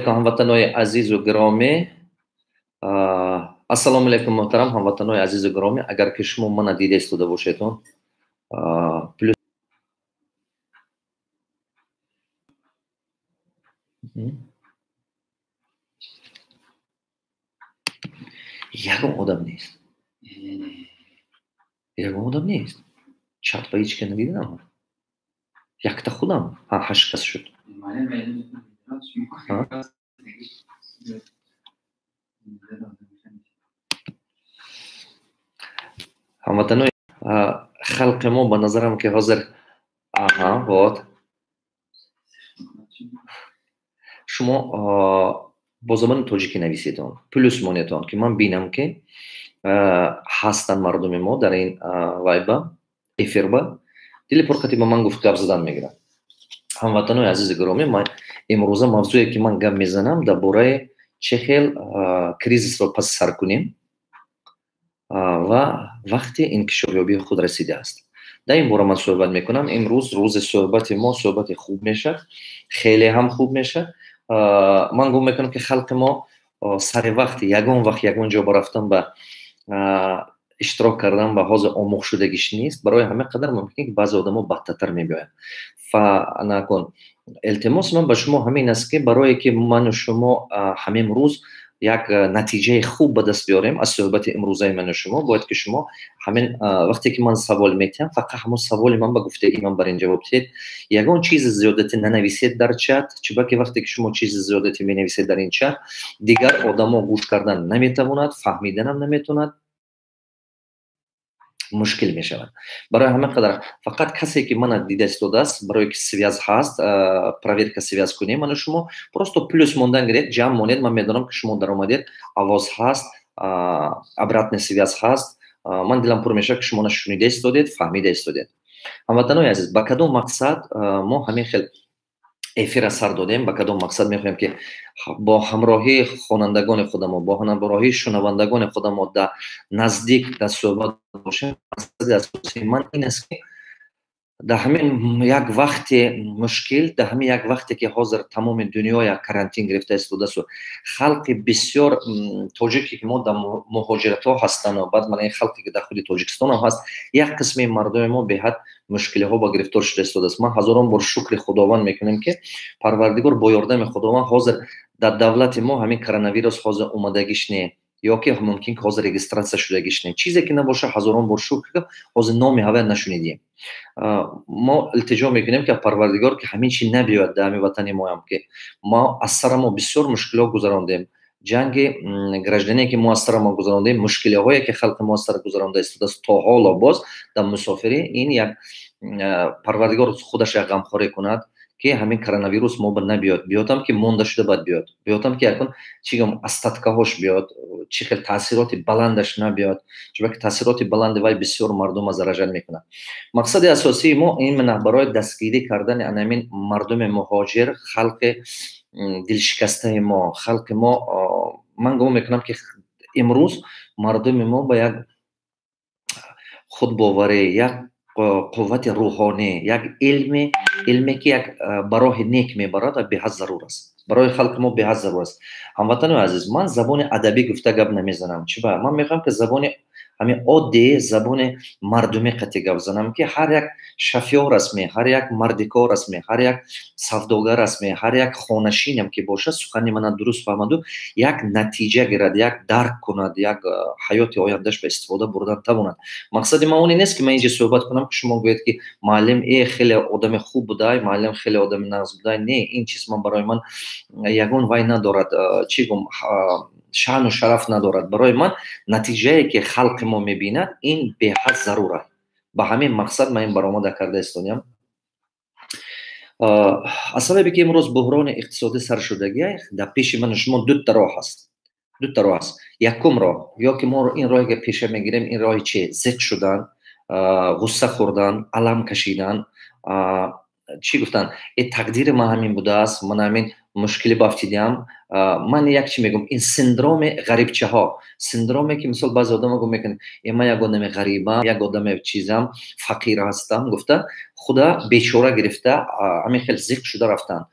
Ҳамватанои азизу гиромӣ, ассалому алайкум, муҳтарам ҳамватанои азизу гиромӣ. Агар ки шумо мана дида истода бошедон, плюс ягон одам нест, ягон одам нест. Чат ба ҳеҷ ка надидам, якта худам. Ҳашт кас шуд. Ҳамватанои халқи мо, ба назарам, ки ҳозир, аҳа, вот шумо бо забони тоҷикӣ нависедон, плюс монедон, ки ман бинам, ки ҳастанд мардуми мо дар ин вайба, эфирба. Дили пурқати ба ман гуфт, гап задан мегирад. Ҳамватанои азизи гиромӣ, ман имрӯза мавзӯе, ки ман гап мезанам, дар бораи чӣ хел кризисро паси сар кунем ва вақти инкишофёбии худ расидааст. Дар ин бора ман суҳбат мекунам. Имрӯз рӯзи суҳбати мо суҳбати хуб мешавад, хеле ҳам хуб мешавад. Ман гумон мекунам, ки халқи мо сари вақт ягон вақт ягон ҷо ба рафтан, ба иштирок кардан ба ҳозир омӯхшудагиш нест. Барои ҳама қадар мумкин, ки баъзе одамо бадтатар мебиёянд. Фа накун, илтимоси ман ба шумо ҳамин аст, ки барое ки ману шумо ҳамин рӯз як натиҷаи хуб ба даст биёрем аз суҳбати имрӯзаи ману шумо, бояд ки шумо ҳамин вақте ки ман савол метиҳам, фақат ҳамон саволи ман ба гуфтаи ман бар ин ҷавоб диҳед. Ягон чизи зиёдатӣ нанависед дар чат, чунки вақте ки шумо чизи зиёдатӣ менависед дар ин чат, дигар одамо гӯш кардан наметавонад, фаҳмиданам наметавонад, мушкил мешавад. Барои ҳама қадар фақат касе, ки мана дида истодааст, барое ки связь ҳаст, проверка связь кунем ману шумо, просто плюс мондан гиред, ҷамъ монед. Ман медонам, ки шумо даромадед, овоз ҳаст, обратная связь ҳаст. Ман дилам пур мешавад, ки шумо шунида истодед, фаҳмида истодед. Ҳамватанои азиз, ба кадом мақсад мо ҳамин хел эфира сар додем? Ба кадом мақсад мехоҳем, ки бо ҳамроҳии хонандагони худамо, бо ҳамроҳии шунавандагони худамо дар наздик дар суҳбат бошем? Мақсади асосии ман ин аст, ки дар ҳамин як вақти мушкил, дар ҳамин як вақте, ки ҳозир тамоми дунё як карантин гирифта истодасту халқи бисёр тоҷике, ки мо дар муҳоҷиратҳо ҳастану баъд мана ин халқе, ки дар худи Тоҷикистонам ҳаст, як қисми мардуми мо беҳад мушкилиҳо ба гирифтор шуда истодааст. Ман ҳазорон бор шукри Худованд мекунем, ки Парвардигор, бо ёрдами Худованд, ҳозир дар давлати мо ҳамин коронавирус ҳозир омадагиш не ё ки мумкин ки ҳозир регистрация шудагиш не, чизе ки набоша. Ҳазорон бор шукр, ҳозир номи ҳавая нашунидем. Мо илтиҷо мекунем, ки Парвардигор, ки ҳамин чи набиёяд дар ҳамин ватани моям, ки мо аз сара мо бисёр мушкилиҳо гузарондем. Ҷанги граждане, ки мо аз сара мо гузарондем, мушкилиҳое, ки халқи мо аз сара гузаронда истодааст, то ҳоло боз дар мусофирӣ, ин як Парвардигор худаш як ғамхорӣ кунад, ки ҳамин коронавирус мо ба набиёд. Биёдам, ки монда шуда баъд биёд, биёдам, ки якун чӣ гум, остаткаҳош биёд, чӣ хел таъсироти баландаш набиёд, чунки таъсироти баланди вай бисёр мардума заражать мекунад. Мақсади асосии мо именно барои дастгирӣ кардани анамин мардуми муҳоҷир, халқи дилшикастаи мо, халқи мо. Ман гумон мекунам, ки имрӯз мардуми мо ба як худбоварӣ, як қуввати рӯҳонӣ, як илме, ки як ба роҳи нек мебарад ва беҳад зарур аст барои халқи мо, беҳад зарур аст. Ҳамватанои азиз, ман забони адабӣ гуфта гап намезанам. Чӣ ба? Ман мехоҳам, ки забони ҳамин оддӣ, забони мардумӣ қатъи гап занам, ки ҳар як шофёр астме, ҳар як мардикор астме, ҳар як савдогар астме, ҳар як хонашинам ки бошад, сухани мана дуруст фаҳмаду як натиҷа гирад, як дарк кунад, як ҳаёти ояндаш ба истифода бурдан тавонад. Мақсади ман оне нест, ки ман инҷа суҳбат кунам, ки шумо гӯед, ки муаллим хеле одами хуб будай, муаллим хеле одами нағз будай. Не, ин чиз ман барои ман ягон вай надорад, чӣ гум, шаъну шараф надорад. Барои ман натиҷае, ки халқи мо мебинад, ин беҳад зарур аст. Ба ҳамин мақсад ман ин баромада карда истодиам. Аз сабабе ки имрӯз буҳрони иқтисодӣ сар шудагия, дар пеши ману шумо дута роҳ ҳаст, дута роҳ ҳаст. Якум роҳ, ё ки мо ин роҳе, ки пеша мегирем, ин роҳи чи? Зиқ шудан, ғусса хӯрдан, алам кашидан, чӣ гуфтан, тақдири ман ҳамин будааст, ман ҳамин Мушкилӣ ба афтидиам. Ман як чи мегӯм: ин синдроми ғарибчаҳо, синдроме ки, мисол, баъзе одамо гум мекунанд, е ман як одами ғарибам, як одами чизам, фақир ҳастам гуфта, худа бечора гирифта, ҳамин хел зиқ шуда рафтанд.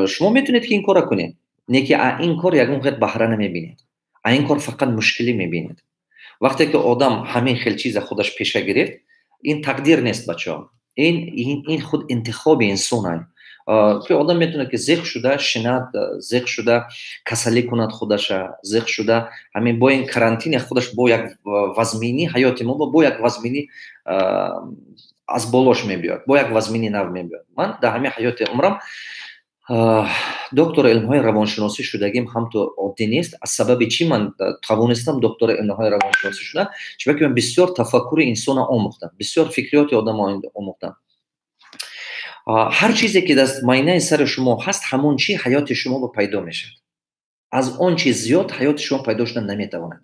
Шумо метавонед, ки ин корро кунед, не ки ин кор ягон хел баҳра намебинед, а ин кор фақат мушкилӣ мебинед. Вақте ки одам ҳамин хел чиза худаш пеша гирифт, ин тақдир нест, бачаҳо, ин худ интихоби инсонай, ки одам метавонад, ки зиқ шуда шинад, зиқ шуда касалӣ кунад худаша, зиқ шуда ҳамин бо ин карантин худаш бо як вазминӣ ҳаёти мо, бо як вазминӣ аз болош мебиёд, бо як вазмини нав мебиёд. Ман дар ҳамин ҳаёти умрам доктори илмҳои равоншиносӣ шудагим ҳамту оддӣ нест. Аз сабаби чӣ ман тавонистам доктори илмҳои равоншиносӣ шудам? Чунки ман бисёр тафаккури инсонро омӯхтам, бисёр фикриёти одамо омӯхтам. Ҳар чизе ки дар майнаи сари шумо ҳаст, ҳамон чи ҳаёти шумо ба пайдо мешавад. Аз он чиз зиёд ҳаёти шумо пайдо шуда наметавонад.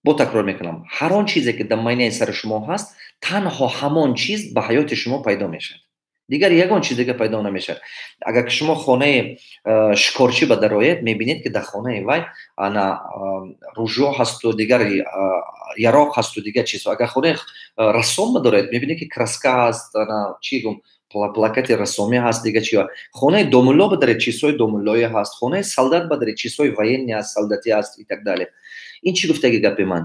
Бо такрор мекунам: ҳар он чизе ки дар майнаи сари шумо ҳаст, танҳо ҳамон чиз ба ҳаёти шумо пайдо мешавад, дигар ягон чиз дига пайдо намешавад. Агар ки шумо хонаи шикорчӣ ба дароед, мебинед, ки дар хонаи вай ана ружьё ҳасту дигар яроқ ҳасту дигар чизҳо. Агар хонаи рассом ба дароед, мебинед, ки краска ҳаст, ана чӣ гум, плакати рассомӣ ҳаст, дигар чи. Хонаи домулло ба даред, чизҳои домуллоӣ ҳаст. Хонаи солдат ба даред, чизҳои военный ҳаст, солдатӣ ҳаст и так далее. Ин чӣ гуфтаги гапи ман?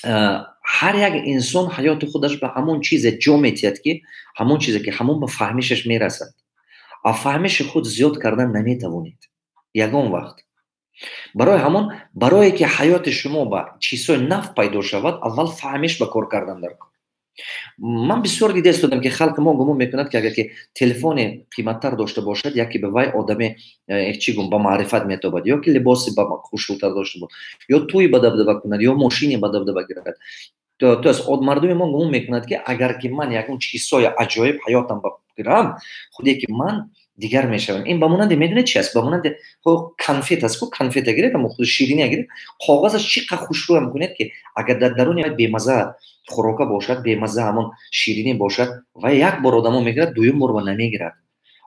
Ҳар як инсон ҳаёти худаш ба ҳамон чизе ҷо метиҳад, ки ҳамон чизе ки ҳамон ба фаҳмишаш мерасад. А фаҳмиши худ зиёд кардан наметавонед ягон вақт. Барои ҳамон, барое ки ҳаёти шумо ба чизҳои нав пайдо шавад, аввал фаҳмиш ба кор кардан дар кор. Ман бисёр дида истодам, ки халқи мо гумон мекунад, ки агар ки телефони қиматтар дошта бошад, яке ба вай одаме чӣ гум, ба маърифат метобад, ё ки либоси ба хушрӯтар дошта бошад, ё тӯи ба дабдаба кунад, ё мошине ба дабдаба гирад. То есть мардуми мо гумон мекунад, ки агар ки ман ягон чизҳои аҷоиб ҳаётам гирам, худе ки ман дигар мешавам. Ин ба монанди, медонед, чи аст? Ба монанди конфет аст ку. Конфета гиред, амо худи шириния гиред, коғазаш чӣ қадр хушрӯям кунед, ки агар дар даруни бемаза хӯрока бошад, бемаза ҳамон ширинӣ бошад, ва як бор одамо мегирад, дуюм бор ва намегирад.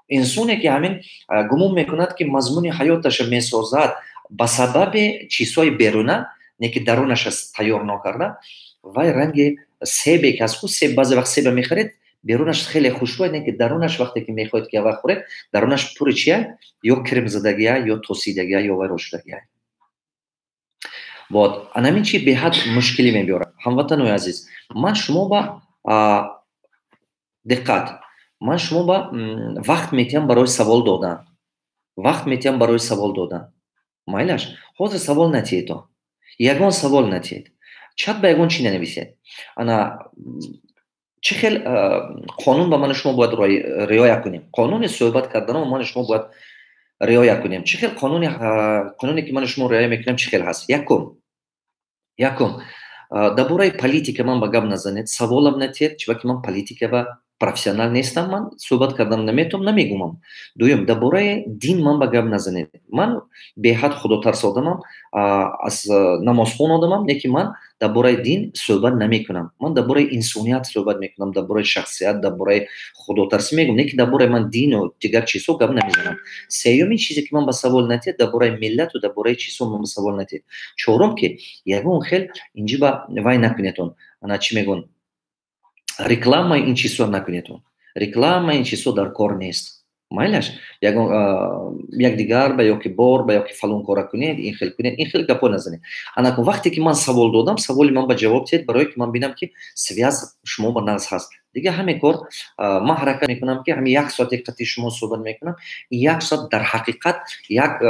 Инсоне ки ҳамин гумон мекунад, ки мазмуни ҳаёташа месозад ба сабаби чизҳои беруна, не ки дарунаша тайёр нокарда, вай ранги себе ки аст ку. Себ, баъзе вақт себа мехаред, берунаш хеле хушрӯй, не ки дарунаш, вақте ки мехоҳед, ки аввал хӯред, дарунаш пури чия? Ё кирмзадагия, ё тосидагия, ё вайрошудагия. Вот анамин чи беҳад мушкилӣ мебиёрад. Ҳамватанои азиз, ман шумо ба диққат, ман шумо ба вақт метиҳам барои савол додан, вақт метиҳам барои савол додан. Майлаш, ҳозир савол натиҳед, ягон савол натиҳед, чат ба ягон чи нанависед. Ана чӣ хел қонун ба ману шумо бояд риоя кунем? Қонуни суҳбат кардану ману шумо бояд риоя кунем. Чӣ хел қонуни, қонуне ки ману шумо риоя мекунем, чӣ хел ҳаст? Якум, дар бораи политика ман ба гап назанед, саволам натиҳед, чунки ман политика ба профессионал нестам, ман суҳбат кардан наметавонам, намегумам. Дуюм, дар бораи дин ман ба гап назанед. Ман беҳад худотарс одамам, аз намозхон одамам, лекин ман дар бораи дин суҳбат намекунам. Ман дар бораи инсоният суҳбат мекунам, дар бораи шахсият, дар бораи худотарсӣ мегӯм, лекин дар бораи ман дину дигар чизҳо гап намезанам. Сеюмин чизе ки ман ба савол натиҳед, дар бораи миллату дар бораи чизҳо ман ба савол натиҳед. Чорум, ки ягон хел инҷи ба вай накунедон, ана чӣ мегӯн, реклама, ин чизҳо накунедон. Реклама, ин чизҳо дар кор нест. Майлаш, ягон якдигар ба ёки бор ба ёки фалон кора кунед, ин хел кунед, ин хел гапҳо назанед. Анакун, вақте ки ман савол додам, саволи ман ба ҷавоб диҳед, барое ки ман бинам, ки связь шумо ба нағз ҳаст. Дигар ҳамин кор, ман ҳаракат мекунам, ки ҳамин як соате қати шумо суҳбат мекунам, як соат дар ҳақиқат як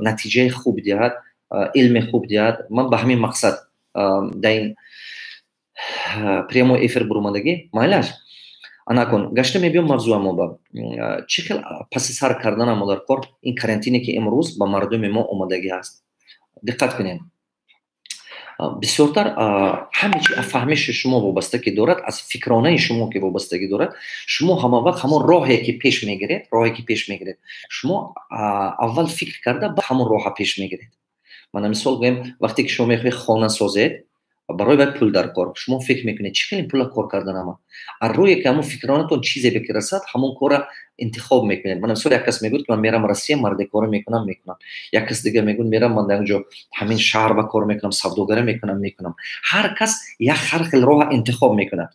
натиҷаи хуб диҳад, илми хуб диҳад. Ман ба ҳамин мақсад дар ин прямой эфир бурумадагӣ. Майлаш, анакун гашта мебиём мавзӯамо ба. Чӣ хел паси сар карданамо дар кор ин карантине, ки имрӯз ба мардуми мо омадагӣ ҳаст? Диққат кунед, бисёртар ҳаме чи аз фаҳмиши шумо вобастагӣ дорад, аз фикронаи шумо ки вобастагӣ дорад. Шумо ҳама вақт ҳамон роҳе ки пеш мегиред, роҳе ки пеш мегиред, шумо аввал фикр карда, ба ҳамон роҳа пеш мегиред. Мана, мисол гӯем, вақте ки шумо мехоҳед хона созед. Барои вай пул дар кор. Шумо фикр мекунед, чӣ хеле пула кор карданама. Аз рӯе ки ҳамон фикронатон чизе бе ки расад, ҳамон корра интихоб мекунед. Мана, мисол, як кас мегӯяд, ки ман мерам Россия, мардикорӣ мекунам. Як кас дига мегӯяд, мерам ман дар ҷо ҳамин шаҳр ба кор мекунам, савдогарӣ мекунам. Ҳар кас як ҳар хел роҳа интихоб мекунад.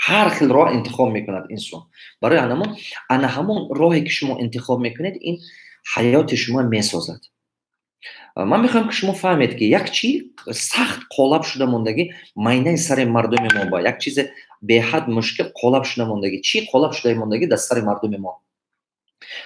Ҳар хел роҳ интихоб мекунад инсон. Барои анамон, ана ҳамон роҳе ки шумо интихоб мекунед, ин ҳаёти шумо месозад. Ман мехоҳам, ки шумо фаҳмед, ки як чи сахт қолаб шуда мондагӣ майнаи сари мардуми мо ба як чизе беҳад мушкил қолаб шуда мондагӣ. Чӣ қолаб шуда мондагӣ дар сари мардуми мо?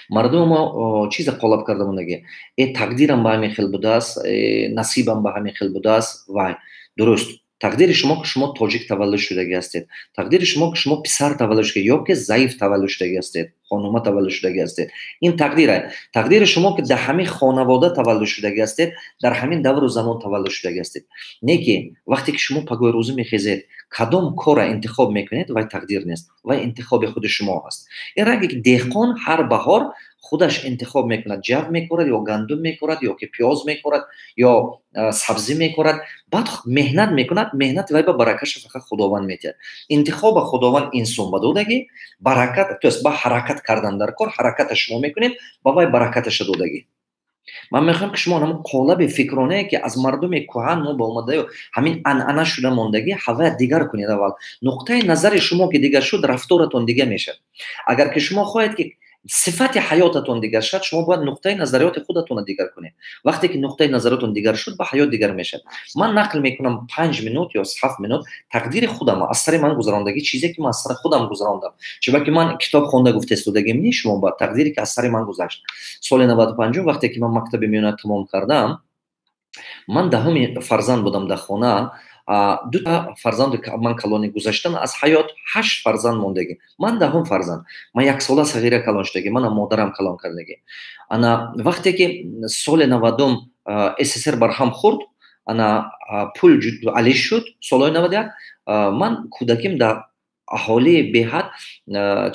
Мардуми мо чизе қолаб карда мондагӣ: э, тақдирам ба ҳамин хел будааст, э, насибам ба ҳамин хел будааст. Вай дуруст, тақдири шумо, ки шумо тоҷик таваллуд шудагӣ ҳастед, тақдири шумо, ки шумо писар таваллуд шуда ё ки заиф таваллуд шудагӣ ҳастед, хонума таваллуд шудагӣ ҳастед, ин тақдира. Тақдири шумо, ки дар ҳамин хонавода таваллуд шудагӣ ҳастед, дар ҳамин давру замон таваллуд шудагӣ ҳастед. Не ки вақте ки шумо пагоҳи рӯзӣ мехезед, кадом корра интихоб мекунед, вай тақдир нест, вай интихоби худи шумо ҳаст. Ин ранге ки деҳқон ҳар баҳор худаш интихоб мекунад: ҷав мекорад ё гандум мекорад, ё ки пиёз мекорад, ё сабзӣ мекорад. Баъд меҳнат мекунад, меҳнати вай ба баракаша фақат Худованд метиҳад. Интихоба Худованд инсон ба додагӣ, баракат, то есть ба ҳаракат кардан дар кор, ҳараката шумо мекунед, ба вай баракаташа додагӣ. Ман мехоҳам, ки шумо ҳамон қолаби фикронае, ки аз мардуми кӯҳан мо ба омадаю, ҳамин анъана шуда мондагӣ, ҳавая дигар кунед. Аввал нуқтаи назари шумо ки дигар шуд, рафторатон дигар мешавад. Агар ки шумо хоҳед, ки сифати ҳаётатон дигар шавад, шумо бояд нуқтаи назариёти худатонро дигар кунед. Вақте ки нуқтаи назаротон дигар шуд, ба ҳаёт дигар мешавад. Ман нақл мекунам 5 минут ё 7 минут тақдири худам, аз сари ман гузарондагӣ, чизе ки ман аз сари худам гузарондам. Чунки ман китоб хонда гуфта истодагим не, шумо ба тақдире ки аз сари ман гузашт. Соли 95-ум, вақте ки ман мактаби миёна тамом кардам, ман 10-уми фарзанд будам дар хона. Дута фарзанду ман калони гузаштан аз ҳаёт, ҳашт фарзанд мондагӣ, ман 10-ум фарзанд. Ман яксола сағира калон шудагӣ, мана модарам калон кардагӣ. Ана вақте ки соли 90-ум СССР барҳам хӯрд, ана пул алиш шуд, солҳои 91, ман кӯдаким дар аҳолии беҳад,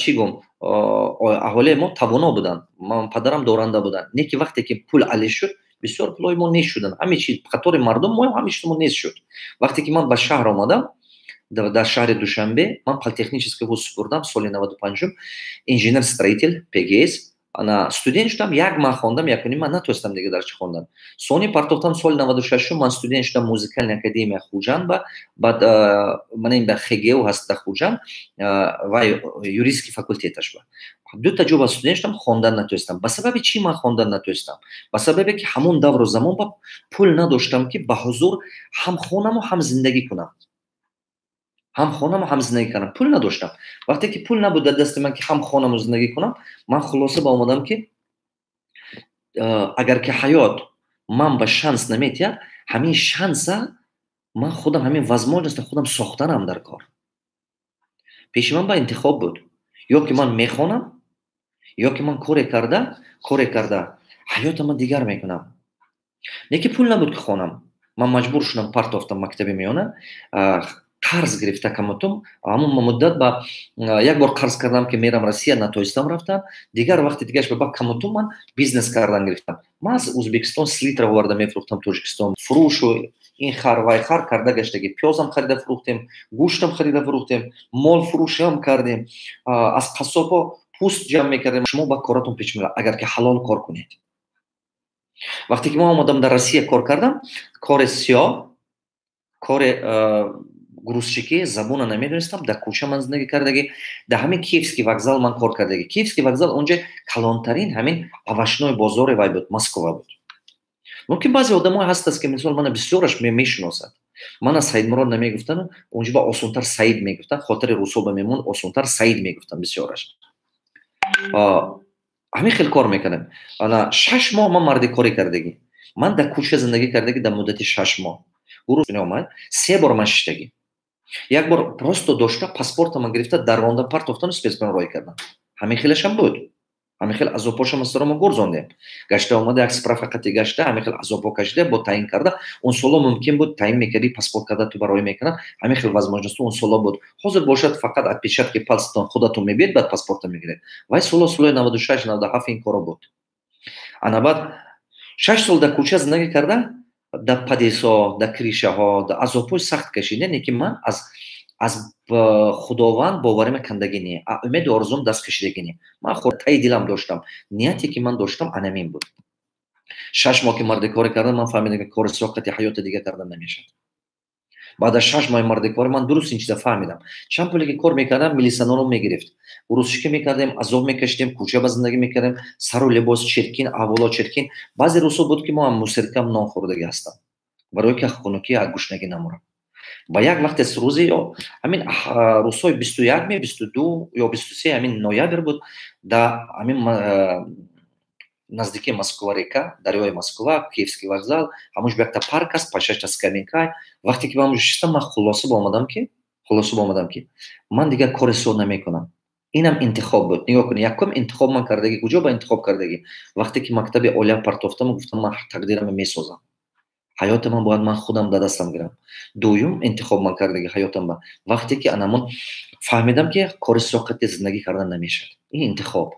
чӣ гум, аҳолии мо тавоно буданд, ман падарам доранда буданд. Не ки вақте ки пул алиш шуд, бисёр пулҳои мо нест шуданд, ҳаме чиз қатори мардум мо ҳаме чиз мо нест шуд. Вақте ки ман ба шаҳр омадам, дар шаҳри Душанбе, ман политехнический вуз супурдам соли 95-ум, инженер строитель ПГС. Ана студент шудам, як маҳ хондам, якуним ман натонистам дига дарчи хондан. Сони партохтам. Соли 96-ум ман студент шудам музыкальная академия Хуҷанд ба. Баъд мана ин ба ХГУ ҳаст дар Хуҷанд, вай юридический факультеташ ба дута ҷо ба студент шудам, хондан натонистам. Ба сабаби чӣ ман хондан натонистам? Ба сабабе ки ҳамон давру замон ба пул надоштам, ки ба ҳузур ҳам хонаму, ҳам зиндагӣ кунам. Ҳам хонаму, ҳам зиндагӣ кунам, пул надоштам. Вақте ки пул набуд дар дасти ман, ки ҳам хонаму, зиндагӣ кунам, ман хулоса ба омадам, ки агар ки ҳаёт ман ба шанс наметиҳад, ҳамин шанса ман худам, ҳамин возможность а худам сохтанам дар кор. Пеши ман ба интихоб буд: ё ки ман мехонам, ё ки ман коре карда ҳаётама дигар мекунам. Не ки пул набуд, ки хонам. Ман маҷбур шудам, партофтам мактаби миёна, қарз гирифта камутум. Ҳамон муддат ба як бор қарз кардам, ки мерам Россия, натонистам рафтам. Дигар вақти дигараш ба камутум ман бизнес кардан гирифтам. Ман аз Ӯзбекистон селитра оварда мефурӯхтам Тоҷикистон. Фурӯшу ин хар, вай хар карда гаштагӣ, пиёзам харида фурӯхтем, гӯштам харида фурӯхтем, молфурӯшиам кардем, аз қассобҳо пӯст ҷамъ мекардем. Шумо ба коратон пеш мера, агар ки ҳалол кор кунед. Вақте ки ман омадам, дар Россия кор кардам, кори сиёҳ, кори грузчикӣ, забона намедонистам, дар кӯча ман зиндагӣ кардагӣ. Дар ҳамин Киевский вокзал ман кор кардагӣ. Киевский вокзал онҷа калонтарин ҳамин овощной бозори вай буд, Москва буд. Мумкин, баъзе одамое ҳастаст, ки мисол мана бисёраш мешиносад. Мана Саидмурод намегуфтану, онҷо ба осонтар Саид мегуфтанд, хотири русо ба мемон, осонтар Саид мегуфтанд бисёраш. Ҳамин хел кор мекардем. Ана 6 моҳ ман мардикорӣ кардагӣ, ман дар кӯча зиндагӣ кардагӣ. Дар муддати 6 моҳ омад, се бор ман шиштагӣ. Як бор просто дошта, паспортама гирифта, дарронда партофтану спецпlan роҳӣ кардам. Ҳамин хелашам буд, ҳамин хел азобҳошам аз саромо гурзондем. Гашта омада, як справка қати гашта, ҳамин хел азобҳо кашида, бо таъин карда. Он соло мумкин буд, таъин мекардӣ, паспорт карда ту бароӣ мекунад. Ҳамин хел возможность он соло буд. Ҳозир бошад, фақат отпечатки пальц тон худатон мебиед, баъд паспорта мегиред. Вай соло, солои 96, 97 ин коро буд. Ана баъд 6 сол дар кӯча зиндагӣ карда. Дар подъездҳо, дар крышаҳо, дар азобҳои сахт кашида, не ки ман аз Худованд боварима кандагӣ не, умеду орзум даст кашидагӣ не. Ман таи дилам доштам, нияте ки ман доштам, анамин буд. 6 моҳ ки мардикорӣ кардам, ман фаҳмидам, ки кори сиёқати ҳаёти дига кардан намешавад. Баъд аз 6 моҳи мардикорӣ ман дуруст ин чиза фаҳмидам. Чанд пуле ки кор мекардам, милисаноро мегирифт. Грузчикӣ мекардем, азоб мекашидем, кӯча ба зиндагӣ мекардем, сару либос черкин, аҳволо черкин. Баъзе рӯзҳо буд, ки мо ҳам мусоркам нон хӯрдагӣ ҳастам, барое ки хунукӣ, аз гушнагӣ намурам. Ба як вақте рӯзе, ҳамин рӯзҳои 21 ме, 22 ё 23 ҳамин ноябр буд, да ҳамин наздикии Москва река, дарёи Москва, Киевский вокзал, ҳамуш якта парк аст, пашашта скамейка. Вақте ки ба ҳамуҷо шистам, ман хулоса ба омадам, ки ман дигар кори сиёҳ намекунам. Инам интихоб буд. Нигоҳ кунед, якум интихоб ман кардагӣ куҷо ба интихоб кардагӣ? Вақте ки мактаби олия партофтаму гуфтам: «Ман тақдирамро месозам, ҳаёти ман бояд ман худам да дастам гирам». Дуюм интихоб ман кардагӣ ҳаётам ба вақте ки анамон фаҳмидам, ки кори сиёҳ зиндагӣ кардан намешавад. Ин интихоб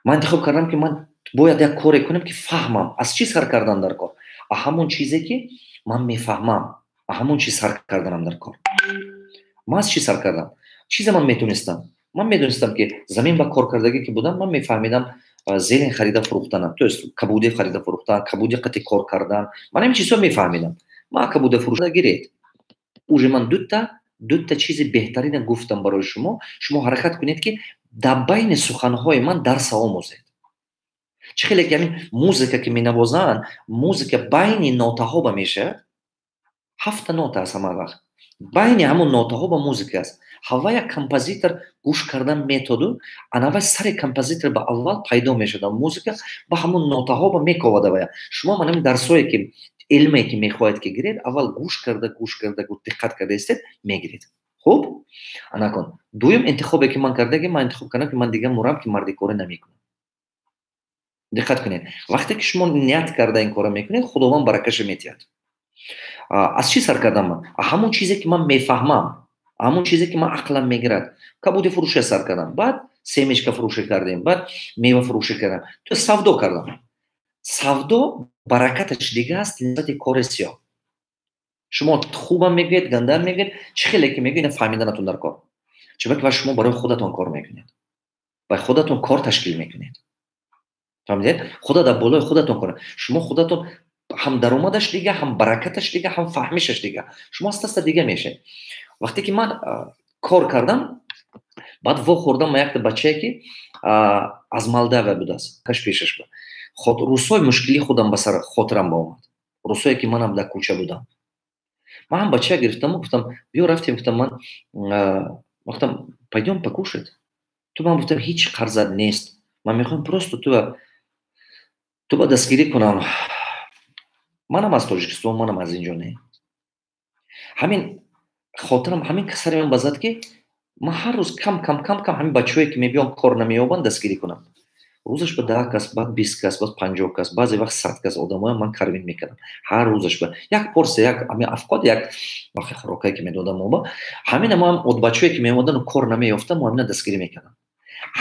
ман интихоб кардам, ки ман бояд як коре кунам, ки фаҳмам. Аз чӣ сар кардан дар кор? А ҳамон чизе, ки ман мефаҳмам, а ҳамон чиз сар карданам дар кор. Ман аз чӣ сар кардам? Чизе ман метонистам. Ман медонистам, ки замин ба кор кардагӣ ки будам, ман мефаҳмидам зелень харида фурӯхтанам, то есть кабуде харида фурӯхтан, кабуди қати кор кардан. Ман ҳамин чизҳо мефаҳмидам. Ман кабуда фурӯшта гиред. Уже ман дута чизи беҳтарина гуфтам барои шумо. Шумо ҳаракат кунед, ки дар байни суханҳои ман дарса омӯзед. Чӣ хеле ки ҳамин музыка ки менавозанд, музыка байни нотаҳо ба мешавад. Ҳафта нота аст, ҳама вақт байни ҳамон нотаҳо ба музыка аст. Ҳава як композитор гӯш кардан методу анава сари композитор ба аввал пайдо мешавад музыка, ба ҳамон нотаҳо ба мековада. Вая шумо ман ҳамин дарсое ки, илме ки мехоҳед ки гиред, аввал гӯш карда, гӯш карда, диққат карда истед, мегиред. Хуб, анакун дуюм интихобе ки ман кардагӣ, ман интихоб кардам, ки ман дигар мурам, ки мардикорӣ намекунам. Диққат кунед, вақте ки шумо ният карда ин корро мекунед, Худованд баракаша метиҳад. Аз чӣ сар кардам ман? Ҳамон чизе, ки ман мефаҳмам, ҳамон чизе, ки ман ақлам мегирад. Кабуди фурӯша сар кардам, баъд семечка фурӯшӣ кардем, баъд мева фурӯшӣ кардам, то савдо кардам. Савдо баракаташ дига аст нисбати кори сиёҳ. Шумо хубам мегӯед, гандам мегӯед, чӣ хеле ки мегӯед, ина фаҳмиданатон дар кор. Чунки ва шумо барои худатон кор мекунед ва худатон кор ташкил мекунед. Фаҳмидед? Худо дар болои худатон кор. Шумо худатон ҳам даромадаш дига, ҳам баракаташ дига, ҳам фаҳмишаш дига. Шумо аста аста дига мешавед. Вақте ки ман кор кардам, баъд вохӯрдам ма якта бачае, ки аз Молдавия будааст. Каш пешаш буд. Рӯзҳои мушкилии худам ба сар хотирам ба омад, рӯзҳое ки манам дар кӯча будам. Ман ҳам бача гирифтаму гуфтам: «Биё, рафтем». Гуфтам, ман гуфтам: «Пойдём покушать». Ту ман гуфтам: «Ҳеҷ қарзат нест, ман мехоҳам просто ту ба дастгирӣ кунам. Манам аз Тоҷикистон, манам аз инҷо не». Ҳамин хотирам, ҳамин сари ман базад, ки ман ҳар рӯз кам кам, кам кам ҳамин бачаҳое, ки мебиён, кор намеёбанд, дастгирӣ кунам. Рӯзаш ба 10 кас, баъд 20 кас, баъд 50 кас, баъзе вақт 100 кас одамоям ман кормить мекардам ҳар рӯзаш ба як порция, як ҳамин афқот, як вақти хӯрокае, ки медодам мо ба ҳамина. Мо ҳам бачаҳое, ки меомадану кор намеёфтам, мо ҳамина дастгирӣ мекардам.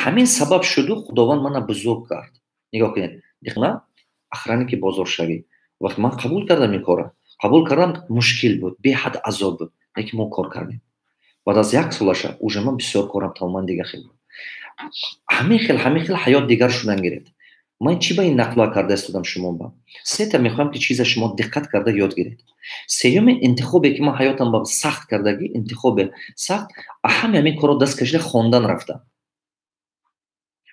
Ҳамин сабаб шуду Худованд мана бузург кард. Нигоҳ кунед, охранники бозоршавӣ. Вақт ман қабул кардам, ин корро қабул кардам, мушкил буд, беҳад азоб буд, лекин мо кор кардем. Баъд аз як солаша уже ман бисёр корам тамоман дига хел буд. Ҳамин хел, ҳамин хел ҳаёт дигар шудан гирифт. Ман чӣ ба ин нақла карда истодам шумо ба? Сета мехоҳам, ки чиза шумо диққат карда ёд гиред. Сеюми интихобе, ки ман ҳаётам ба сахт кардагӣ, интихобе сахт, ҳами ҳамин корро даст кашида, хондан рафтам.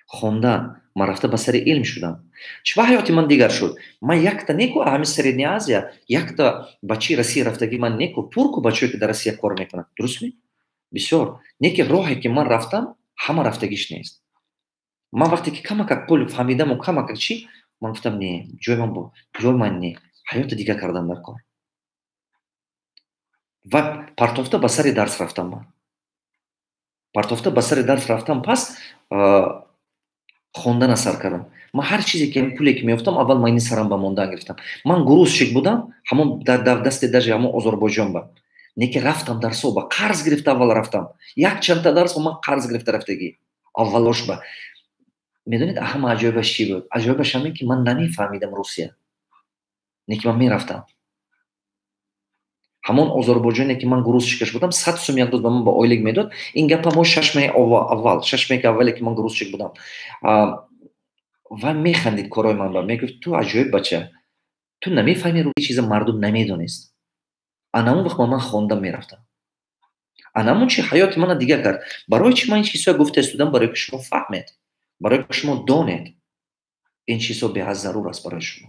Хондан ман рафта, ба сари илм шудам. Чӣ ба ҳаёти ман дигар шуд? Ман якта неку, ҳамин Средняя Азия якта бачаи Россия рафтагӣ ман неку, пурку бачае, ки дар Россия кор мекунад, дурустми? Бисёр не, ки роҳе, ки ман рафтам, ҳама рафтагиш нест. Ман вақте ки камакак пул фаҳмидаму камакак чӣ, ман гуфтам: «Не, ҷои ман ҷои ман не, ҳаёти дигар кардан дар кор». Ва партофта ба сари дарс рафтам. Ман партофта ба сари дарс рафтам, пас хондана сар кардам. Ман ҳар чизе ки, пуле ки меёфтам, аввал майни сарам ба мондан гирифтам. Ман грузчик будам, ҳамон дар дасти даже ҳамон Озарбойҷон ба не ки рафтам, дарсо ба қарз гирифта аввал рафтам. Як чандта дарс ман қарз гирифта рафтагӣ аввалош ба. Медонед, ҳама аҷоибаш чӣ буд? Аҷоибаш ҳамин, ки ман намефаҳмидам русия. Не ки ман мерафтам. Ҳамон озарбойҷоне, ки ман грузчик аш будам, 100 сум як рӯз ба ман ба ойлик медод. Ин гапа мо 6 моҳи аввал, 6 моҳи аввале, ки ман грузчик будам. Ва механдид корои ман ба, мегуфт: «Ту аҷоиб бача, ту намефаҳми, рӯи чиза мардум намедонист». Анамон вақт ман хонда мерафтам. Анамон чи ҳаёти мана дигар кард. Барои чи ман ин чизҳоя гуфта истодам? Барое ки шумо фаҳмед, барое ки шумо донед, ин чизҳо беҳад зарур аст барои шумо.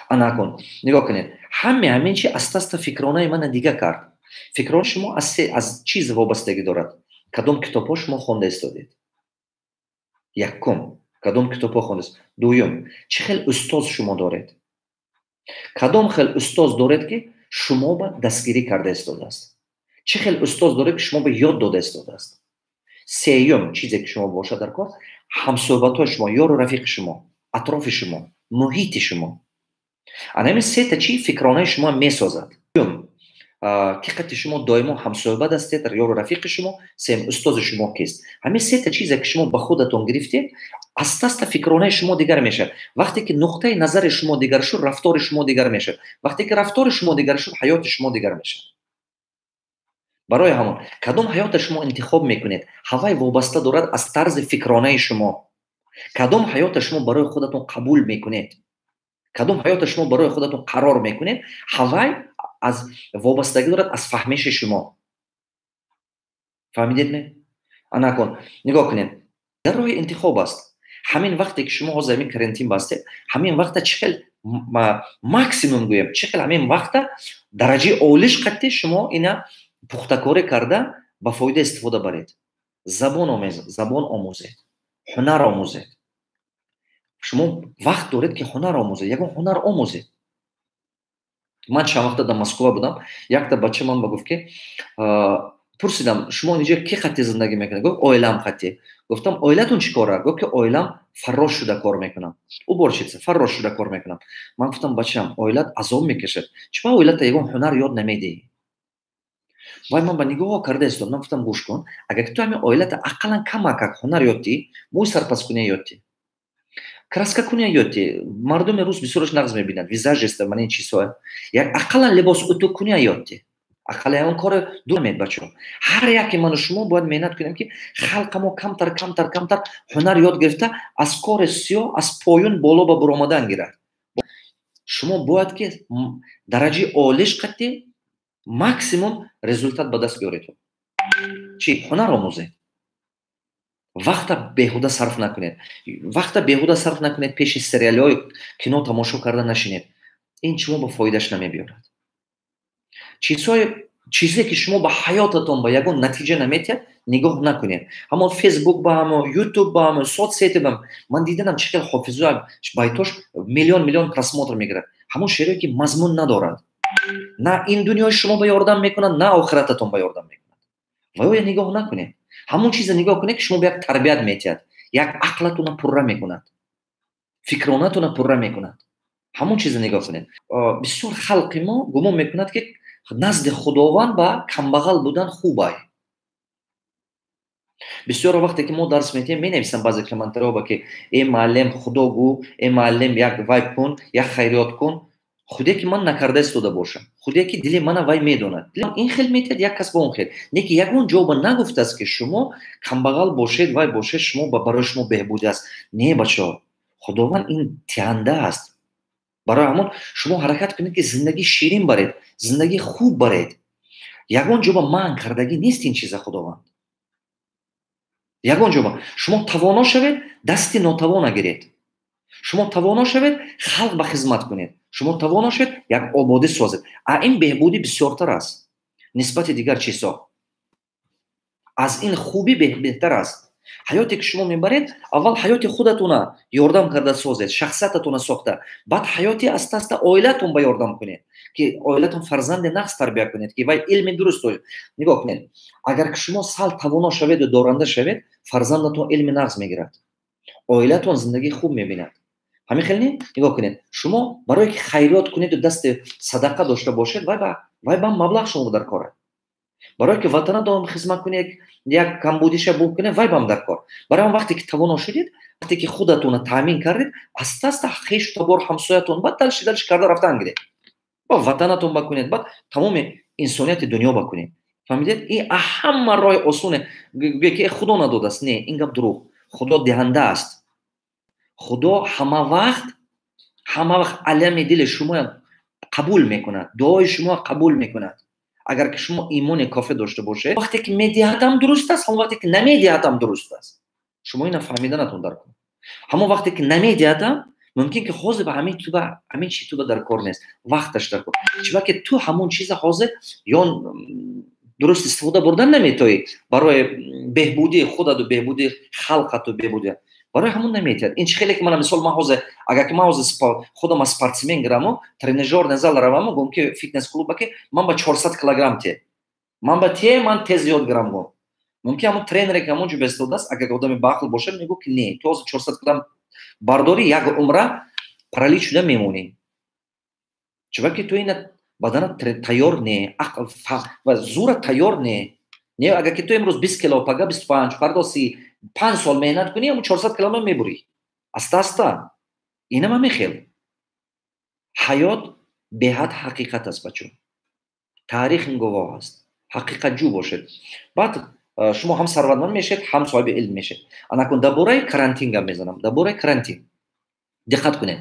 Ана акун нигоҳ кунед, ҳаме ҳамин чи аста аста фикронаи мана дигар кард. Фикрони шумо аз чиз вобастагӣ дорад: кадом китобҳо шумо хонда истодед, якум, кадом китобҳо хондаст, дуюм, чӣ хел устоз шумо доред, кадом хел устоз доред, ки шумо ба дастгирӣ карда истодааст, чӣ хел устоз доред, ки шумо ба ёд дода истодааст. Сеюм чизе, ки шумо бошад дар кор, ҳамсӯҳбатҳои шумо, ёру рафиқи шумо, атрофи шумо, муҳити шумо. Ана ҳамин сета чи фикронаи шумо месозад: ки қати шумо доимо ҳамсӯҳбат ҳастед, ёру рафиқи шумо, сеюм, устози шумо кист. Ҳамин сета чизе, ки шумо ба худатон гирифтед, аста аста фикронаи шумо дигар мешавад. Вақте ки нуқтаи назари шумо дигар шуд, рафтори шумо дигар мешавад. Вақте ки рафтори шумо дигар шуд, ҳаёти шумо дигар мешавад. Барои ҳамон, кадом ҳаёта шумо интихоб мекунед, ҳавай вобаста дорад аз тарзи фикронаи шумо. Кадом ҳаёта шумо барои худатон қабул мекунед, кадом ҳаёта шумо барои худатон қарор мекунед, ҳавай аз вобастагӣ дорад аз фаҳмиши шумо. Фаҳмидед ме? Анакун нигоҳ кунед, дар роҳи интихоб аст. Ҳамин вақте ки шумо ҳозир ҳамин карантин бастед, ҳамин вақта чӣ хел максимум гӯем, чӣ хел ҳамин вақта дараҷаи олиш қатти шумо ина пухтакорӣ карда, ба фоида истифода баред. Забон забон омӯзед, ҳунар омӯзед. Шумо вақт доред, ки ҳунар омӯзед, ягон ҳунар омӯзед. Ман чанд вақта дар Москва будам, якта бача ман ба гуфт, ки пурсидам: «Шумо инҷо ки қатти зиндагӣ мекунед?» Гуфт: «Оилам қатти». Гуфтам: «Оилатон чӣ кора?» Гуфт, ки «Оилам фаррош шуда кор мекунам, уборщица, фаррош шуда кор мекунам». Ман гуфтам: «Бачам, оилат азоб мекашад, чӣ ба оилата ягон ҳунар ёд намедиҳӣ?» Вай ман ба нигоҳ карда истод. Ман гуфтам: «Гӯш кун, агар ту ҳамин оилата ақаллан камакак ҳунар ёд диҳӣ, мӯй сарпазкунӣ ёд диҳӣ, краска кунӣ ёд диҳӣ, мардуми рус бисёраш нағз мебинад, визажист, мана ин чизҳо, як ақаллан либос утуқ кунӣ ёд диҳ, ақаллан ягон коре думед». Бачаҳо, ҳар яке ману шумо бояд меҳнат кунем, ки халқамо камтар, камтар, камтар ҳунар ёд гирифта, аз кори сиёҳ, аз поён боло ба буромадан гирад. Шумо бояд ки дараҷаи олиш қатти максимум результат ба даст биёред. Чӣ ҳунар омӯзед, вақта беҳуда сарф накунед, вақта беҳуда сарф накунед, пеши сериалҳои кино тамошо карда нашинед. Ин шумо ба фоидааш намебиёрад. Чизҳое, чизе ки шумо ба ҳаётатон ба ягон натиҷа наметиҳад, нигоҳ накунед. Ҳамон Фейсбук ба, ҳамо Ютуб ба, ҳамо соцсети ба. Ман диданам, чӣ хел ҳофизо байтош миллион миллион просмотр мегирад. Ҳамон шеъре, ки мазмун надорад, на ин дунёи шумо ба ёрдам мекунад, на охирататон ба ёрдам мекунад. Ва оя нигоҳ накунед. Ҳамон чиза нигоҳ кунед, ки шумо ба як тарбият метиҳад, як ақлатона пурра мекунад, фикронатона пурра мекунад. Ҳамон чиза нигоҳ кунед. Бисёр халқи мо гумон мекунад, ки назди Худованд ба камбағал будан хубай. Бисёро вақте ки мо дарс медиҳем, менависам баъзе комментариҳо ба, ки: «Э, муаллим, Худо гӯ, э, муаллим, як вай кун, як хайриёт кун». Худе ки ман накарда истода бошам, худе ки дили мана вай медонад, ин хел метиҳад, як кас ба он хел не, ки ягон ҷо ба нагуфтааст, ки шумо камбағал бошед, вай бошед, шумо барои шумо беҳбудӣ аст. Не, бачаҳо, Худованд ин тиҳанда аст. Барои ҳамон шумо ҳаракат кунед, ки зиндагӣ ширин баред, зиндагӣ хуб баред. Ягон ҷо ба манъ кардагӣ нест ин чиза Худованд. Ягон ҷо ба шумо тавоно шавед, дасти нотавона гиред. Шумо тавоно шавед, халқ ба хизмат кунед. Шумо тавоно шавед, як ободӣ созед. А ин беҳбудӣ бисёртар аст нисбати дигар чизҳо, аз ин хубӣ беҳтар аст. Ҳаёте ки шумо мебаред, аввал ҳаёти худатона ёрдам карда созед, шахсиятатона сохта, баъд ҳаёти аста аста оилатон ба ёрдам кунед, ки оилатон фарзанди нағз тарбия кунед, ки вай илми дуруст. Нигоҳ кунед, агар ки шумо сал тавоно шаведу доранда шавед, фарзандатон илми нағз мегирад, оилатон зиндагии хуб мебинад. Ҳамин хел не? Нигоҳ кунед, шумо барое ки хайриёт кунеду дасти садақа дошта бошед, вай ба маблағ шумо дар кора. Барое ки ватанатон хизмат кунед, як камбудиша бук кунед, вай бам дар кор. Барои он вақте ки тавоно шудед, вақте ки худатонро таъмин кардед, аста аста хешу табор, ҳамсоятон, баъд дальше дальше карда рафтан гиред. Ба ватанатон бакунед, баъд тамоми инсонияти дунё бакунед. Фаҳмидед? Ин ҳама роҳи осоне. Гӯе ки Худо надодааст. Не, ин гап дурӯғ. Худо диҳанда аст. Худо ҳама вақт, ҳама вақт алами дили шумо қабул мекунад, дуои шумо қабул мекунад. Агар ки шумо имони кофӣ дошта бошед, вақте ки медиҳадам дуруст аст, ҳамон вақте ки намедиҳадам дуруст аст. Шумо ина фаҳмиданатон дар кор. Ҳамон вақте ки намедиҳадам, мумкин ки ҳозир ба ҳамин туба, ҳамин чи туба дар кор нест, вақташ дар кор. Чиба ки ту ҳамон чиза ҳозир ё дуруст истифода бурдан наметоӣ барои беҳбудии худаду беҳбудии халқату беҳбудии барои ҳамон наметиҳад. Ин чи хеле ки мана мисол, ман ҳозир, агар ки ман ҳозир худам аз спортсмен гираму тренажёрный зал раваму гӯм ки фитнес клуба ки ман ба 400 килограмм те, ман ба те, ман тез ёд гирам, гӯм, мумкин ҳамон тренере ки ҳамон ҷо бестодааст, агар одами баақл бошад, мегӯ ки не, ту ҳозир 400 килограмм бардорӣ, як умра паралич шуда мемонӣ, чунки ту ина баданат тайёр не, ақл ва зура тайёр не. Не, агар ки ту имрӯз 20 кило, пага 25, фардо 30, 5 сол меҳнат кунӣ, ҳамун 400 килома мебурӣ аста аста. Инам ҳамин хел. Ҳаёт беҳад ҳақиқат аст, бачо, таърих ин гувоҳ аст. Ҳақиқатҷӯ бошед, баъд шумо ҳам сарватманд мешавед, ҳам соҳиби илм мешавед. Анакун дар бораи карантин гап мезанам. Дар бораи карантин диққат кунед.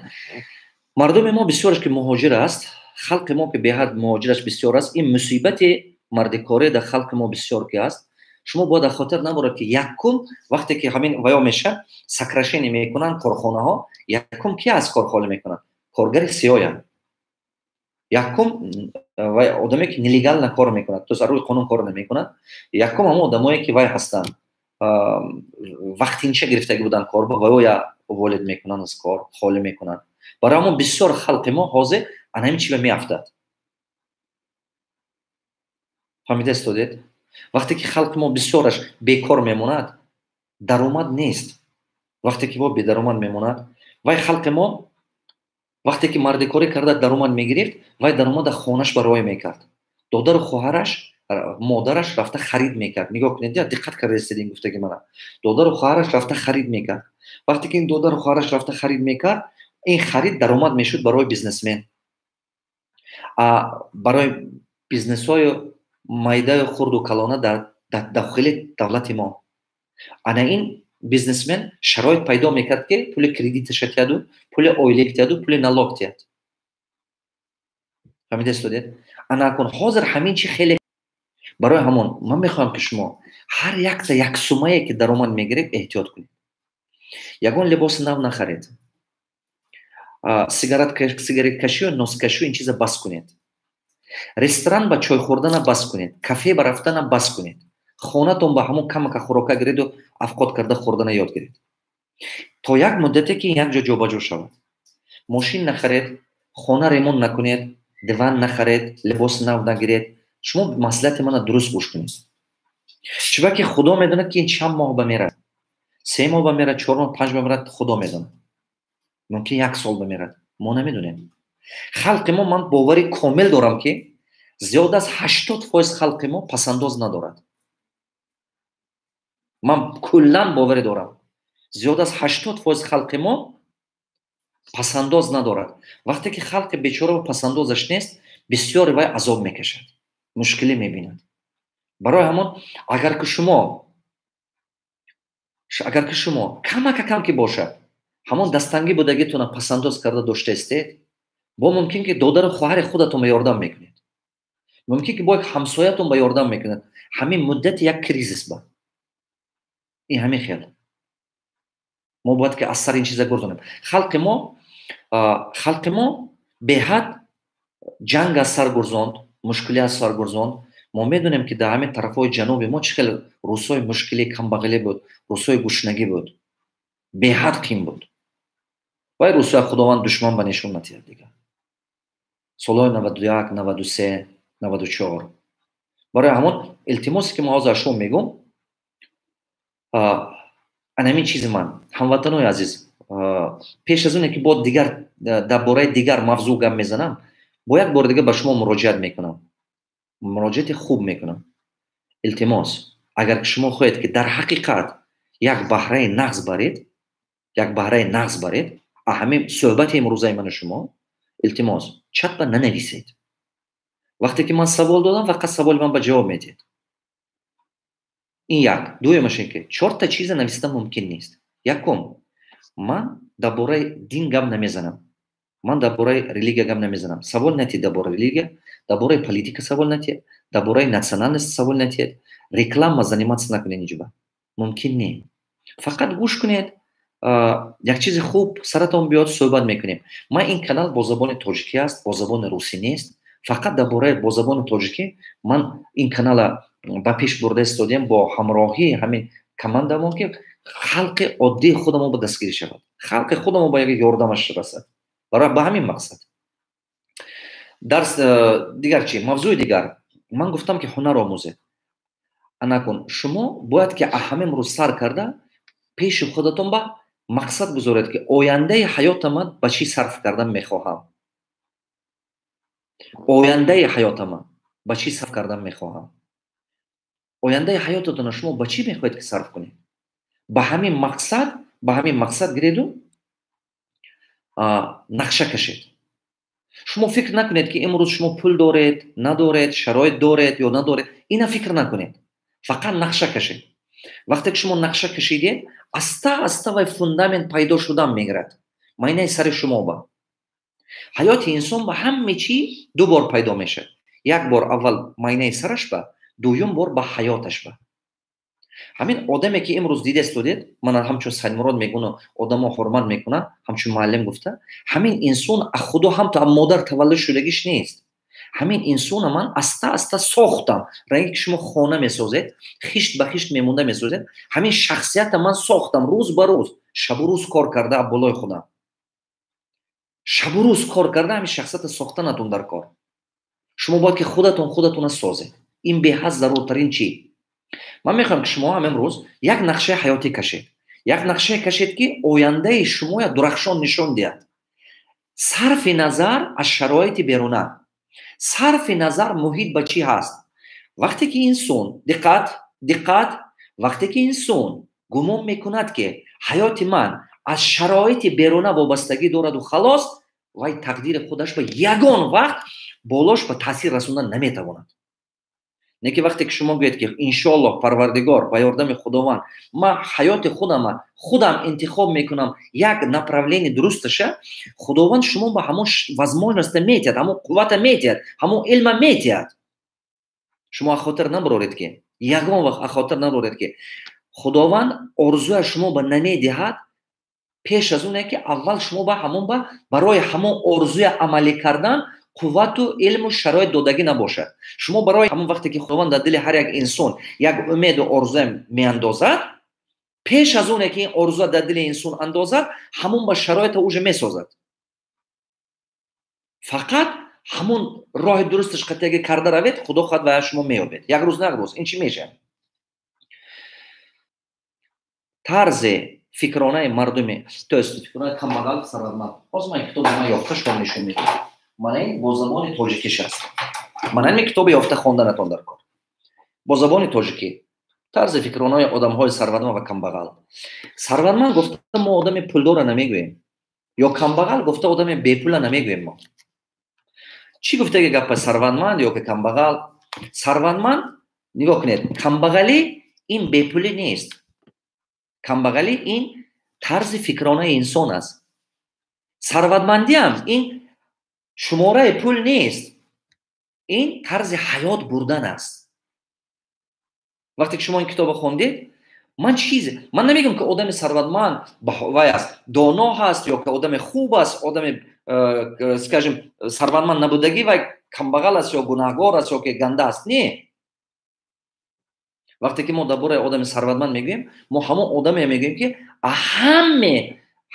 Мардуми мо бисёраш ки муҳоҷир аст, халқи мо ки беҳад муҳоҷираш бисёр аст, ин мусибати мардикорӣ дар халқи мо бисёр ки аст. Шумо бояд дар хотир наборед, ки якум вақте ки ҳамин ваё мешавад, сокращение мекунанд корхонаҳо, якум ки аз кор холӣ мекунанд? Коргари сиёянд. Якум вай одаме ки нелегально кор мекунад, то рӯи қонун кор намекунад. Якум ҳамон одамое ки вай ҳастанд, вақтинча гирифтагӣ буданд кор, ба ваёя уволить мекунанд, аз кор холӣ мекунанд. Барои ҳамон бисёр халқи мо ҳозир ана ҳамин чиба меафтад. Фаҳмида истодед? Вақте ки халқи мо бисёраш бекор мемонад, даромад нест, вақте ки во бедаромад мемонад, вай халқи мо вақте ки мардикорӣ карда даромад мегирифт, вай даромада хонаш ба рой мекард, додару хоҳараш, модараш рафта харид мекард. Нигоҳ кунед, диққат карда истед ин гуфтаги мана. Додару хоҳараш рафта харид мекард. Вақте ки ин додару хоҳараш рафта харид мекард, ин харид даромад мешуд барои бизнесмен, барои бизнесҳои майдаю хурду калона дар дохили давлати мо. Ана ин бизнесмен шароит пайдо мекард, ки пули кредиташа тиҳаду, пули ойлик тиҳаду, пули налог тиҳад. Фаҳмида истодед? Ана акун ҳозир ҳамин чи хеле. Барои ҳамон ман мехоҳам, ки шумо ҳар якта як суммае ки даромад мегиред, эҳтиёт кунед. Ягон либоси нав нахаред, сигареткашию носкашию ин чиза бас кунед, ресторан ба чой хӯрдана бас кунед, кафе ба рафтана бас кунед, хонатон ба ҳамон камака хӯрока гиреду авқот карда хӯрдана ёд гиред то як муддате ки як ҷо ҷобаҷо шавад. Мошин нахаред, хона ремонт накунед, диван нахаред, либоси нав нагиред. Шумо маслиҳати мана дуруст гӯш кунед, чунки Худо медонад, ки ин чанд моҳ ба мерад: 3 моҳ ба мерад, 4 моҳ, 5 моҳ мерад, Худо медонад, мумкин як сол ба мерад, мо намедонем. Халқи мо, ман бовари комил дорам, ки зиёд аз 80% халқи мо пасандоз надорад. Ман куллан боварӣ дорам, зиёд аз 80% халқи мо пасандоз надорад. Вақте ки халқи бечора пасандозаш нест, бисёре вай азоб мекашад, мушкилӣ мебинад. Барои ҳамон агар ки шумо камака кам ки бошад, ҳамон дастангӣ будагитона пасандоз карда дошта истед, бо мумкин ки додару хоҳари худатон ба ёрдам мекунед, мумкин ки бо як ҳамсоятон ба ёрдам мекунед ҳамин муддати як кризис ба. Ин ҳамин хел мо бояд ки аз сари ин чиза гурзонем. Халқи мо беҳад ҷанг аз сар гурзонд, мушкилӣ аз сар гурзонд. Мо медонем, ки дар ҳамин тарафҳои ҷануби мо чӣ хел рӯзҳои мушкилӣ, камбағалӣ буд, рӯзҳои гушнагӣ буд, беҳад қин буд. Вай рӯзҳоя Худованд душман ба нишон натиҳад дигар. Солҳои 91, 93, 94. Барои ҳамон илтимосе ки мо ҳозир аз шумо мегӯм, анамин чизи ман, ҳамватанои азиз, пеш аз оне ки бо дигар дар бораи дигар мавзӯъ гап мезанам, бо як бори дига ба шумо муроҷиат мекунам, муроҷиати хуб мекунам. Илтимос, агар шумо хоҳед, ки дар ҳақиқат як баҳраи нағз баред, як баҳраи нағз баред ҳамин суҳбати имрӯзаи ману шумо, илтимос, чатба нанависед. Вақте ки ман савол додам, фақат саволи ман ба ҷавоб медиҳед. Ин як. Дуюмаш ин ки чорта чиза нависта мумкин нест. Якум, ман дар бораи дин гап намезанам, ман дар бораи религия гап намезанам. Савол натиҳед дар бораи религия, дар бораи политика савол натиҳед, дар бораи национальность савол натиҳед, реклама заниматься накунед. Иҷоба мумкин не. Фақат гӯш кунед, як чизи хуб саратон биёд, суҳбат мекунем. Ман ин канал бо забони тоҷикӣ аст, бо забони русӣ нест. Фақат дар бораи бо забони тоҷикӣ ман ин канала ба пеш бурда истодем бо ҳамроҳии ҳамин командамон, ки халқи оддии худамо ба дастгирӣ шавад, халқи худамо ба як ёрдамаш расад. Барои ба ҳамин мақсад дарс. Дигар чи? Мавзӯи дигар, ман гуфтам, ки ҳунар омӯзед. Анакун шумо бояд ки ҳамин рӯз сар карда пеши худатон ба мақсад гузоред, ки ояндаи ҳаётама ба чӣ сарф кардан мехоҳам, ояндаи ҳаётама ба чӣ сарф кардан мехоҳам. Ояндаи ҳаётатонро шумо ба чӣ мехоҳед, ки сарф кунед? Ба ҳамин мақсад, ба ҳамин мақсад гиреду нақша кашед. Шумо фикр накунед, ки имрӯз шумо пул доред, надоред, шароит доред ё надоред. Ина фикр накунед, фақат нақша кашед. Вақте ки шумо нақша кашидед, аста аста вай фундамент пайдо шудан мегирад майнаи сари шумо. Ба ҳаёти инсон ба ҳаме чӣ ду бор пайдо мешавад: як бор аввал майнаи сараш ба, дуюм бор ба ҳаёташ. Ба ҳамин одаме, ки имрӯз дида истодед, ман ҳамчун Сайдмурод мегӯну одамо ҳурмат мекунанд, ҳамчун муаллим гуфта, ҳамин инсон худо ҳам то модар таваллуд шудагиш нест. Ҳамин инсона ман аста аста сохтам. Ранге ки шумо хона месозед, хишт ба хишт мемонда месозед, ҳамин шахсията ман сохтам рӯз ба рӯз, шабу рӯз кор карда болои худам, шабу рӯз кор карда ҳамин шахсията сохтанатон дар кор. Шумо бояд ки худатон худатона созед. Ин беҳад заруртарин чӣ. Ман мехоҳам, ки шумо ҳам имрӯз як нақшаи ҳаётӣ кашед, як нақшае кашед, ки ояндаи шумоя дурахшон нишон диҳад, сарфи назар аз шароити беруна, сарфи назар муҳит ба чӣ ҳаст. Вақте ки инсон, диққат, диққат, вақте ки инсон гумон мекунад, ки ҳаёти ман аз шароити беруна вобастагӣ дораду халос, вай тақдири худаш ба ягон вақт болош ба таъсир расондан наметавонад. Не ки вақте ки шумо гӯед, ки иншоаллоҳ, Парвардигор, ба ёрдами Худованд ман ҳаёти худама худам интихоб мекунам, як направление дурусташа, Худованд шумо ба ҳамон возможность а метиҳад, ҳамон қуввата метиҳад, ҳамон илма метиҳад. Шумо ахотир набароред, ки ягон вақт ахотир набароред, ки Худованд орзуя шумо ба намедиҳад пеш аз оне, ки аввал шумо ба ҳамон ба барои ҳамон орзуя амалӣ кардан қуввату илму шароит додагӣ набошад. Шумо барои ҳамон, вақте ки Худованд дар дили ҳар як инсон як умеду орзуя меандозад, пеш аз оне ки ин орзуя дар дили инсон андозад, ҳамон ба шароита уже месозад. Фақат ҳамон роҳи дурусташ қатъияги карда равед, Худо хоҳад, ва шумо меёбед, як рӯз на як рӯз ин чӣ мешавад. Тарзи фикронаи мардуми, то есть фикронаи камбағал, сарватманд. Ҳозир ман китоби ман ёфта шумо нишон медиҳам. Мана ин бо забони тоҷикиш аст. Мана ин китоби ёфта хонданатон дар кор, бо забони тоҷикӣ, тарзи фикронаи одамҳои сарватманд ва камбағал. Сарватманд гуфта мо одами пулдора намегӯем ё камбағал гуфта одами бепула намегӯем. Мо чӣ гуфтаги гапа сарватманд ё ки камбағал? Сарватманд, нигоҳ кунед, камбағалӣ ин бепулӣ нест, камбағалӣ ин тарзи фикронаи инсон аст. Сарватмандиам ин шумораи пул нест, ин тарзи ҳаёт бурдан аст. Вақте ки шумо ин китобро хондед, ман чизе ман намегӯям, ки одами сарватманд вай аст, доно ҳаст ё ки одами хуб аст, одами скажем, сарватманд набудагӣ вай камбағал аст ё гунаҳгор аст ё ки ганда аст. Не, вақте ки мо дар бораи одами сарватманд мегӯем, мо ҳамон одаме мегӯем, ки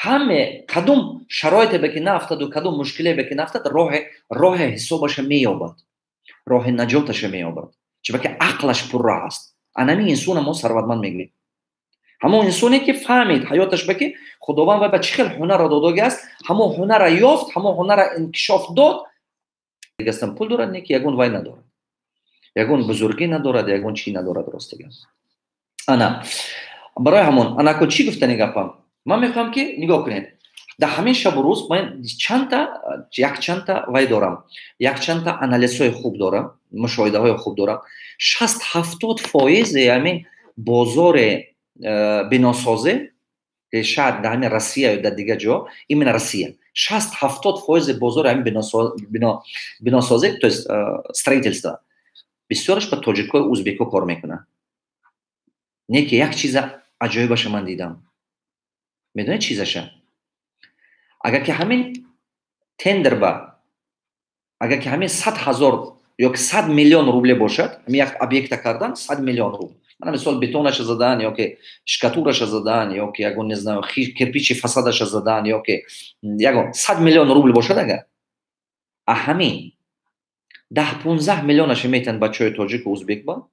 ҳаме кадом шароите ба ки наафтаду кадом мушкиле ба ки наафтад, роҳи ҳисобаша меёбад, роҳи наҷоташа меёбад, чунки ақлаш пурра аст. Анами инсона мо сарватманд мегӯем. Ҳамон инсоне, ки фаҳмид ҳаёташ ба ки Худованд вай ба чӣ хел ҳунарро додоги аст, ҳамон ҳунарра ёфт, ҳамон ҳунарра инкишоф дод. Пул дорад, не ки ягон вай надорад. Ягон бузургӣ надорад, ягон чӣ надорад, ростига. Ана барои ҳамон, анако, чӣ гуфтани гапам? Ман мехоҳам, ки нигоҳ кунед, дар ҳамин шабу рӯз ман чандта, якчандта вай дорам, якчандта анализҳои хуб дорам, мушоҳидаҳои хуб дорам. 60-70 фоизи ҳамин бозори биносозӣ, шояд дар ҳамин Россия ё дар дигар ҷо, именно Россия, 60-70 фоизи бозори ҳамин биносозӣ, то есть строительство, бисёраш ба тоҷикҳои, узбекҳо кор мекунанд. Не ки як чиза аҷоибаша ман дидам. Медонед чизаша? Агар ки ҳамин тендер ба, агар ки ҳамин 100 000 ё ки 100 миллион рубле бошад, ҳамин як объекта кардан 100 миллион рубл, мана мисол, бетонаша задан ё ки штукатураша задан ё ки ягон, не знаю, кирпичи фасадаша задан ё ки ягон 100 миллион рубл бошад, агар а ҳамин 10-15 миллионаша метиҳанд бачаҳои тоҷику узбек ба,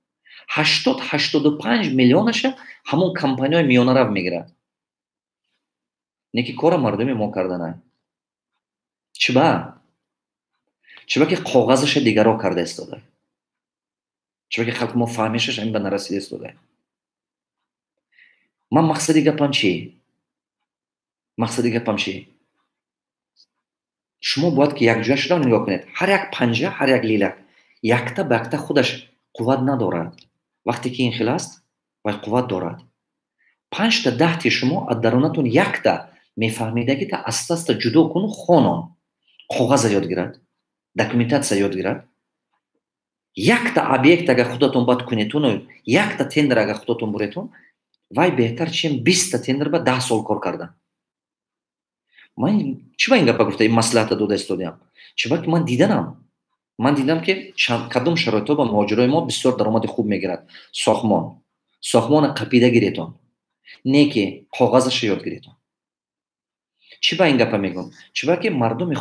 80-85 миллионаша ҳамон компанияҳои миёнарав мегирад. Не ки кора мардуми мо карданай. Чиба? Чиба ки коғазаша дигаро карда истода. Чиба ки халқи мо фаҳмишаш ҳамин ба нарасида истода. Ман мақсади гапам чӣ? Мақсади гапам чӣ? Шумо бояд ки якҷоя шуда нигоҳ кунед. Ҳар як панҷа, ҳар як лилак якта ба якта худаш қувват надорад. Вақте ки ин хел аст, вай қувват дорад. Панҷта, 10-ти шумо аз дарунатон якта мефаҳмидагита аста аста ҷудо куну хонон, коғаза ёд гирад, документация ёд гирад. Якта объект агар худатон бад кунетуну якта тендер агар худатон буретун, вай беҳтар, чем 20-та тендер ба 10 сол кор кардан. Ман чӣ ба ин гапа гуфта, ин маслиҳата дода истодиам? Чиба ки ман диданам, ман дидам, ки кадом шароитҳо ба муҳоҷирои мо бисёр даромади хуб мегирад. Сохмон. Сохмона қапида гиретон, не ки коғазаша ёд гиретон. Чӣ ба ин гапа мегӯм? Чиба ки мардуми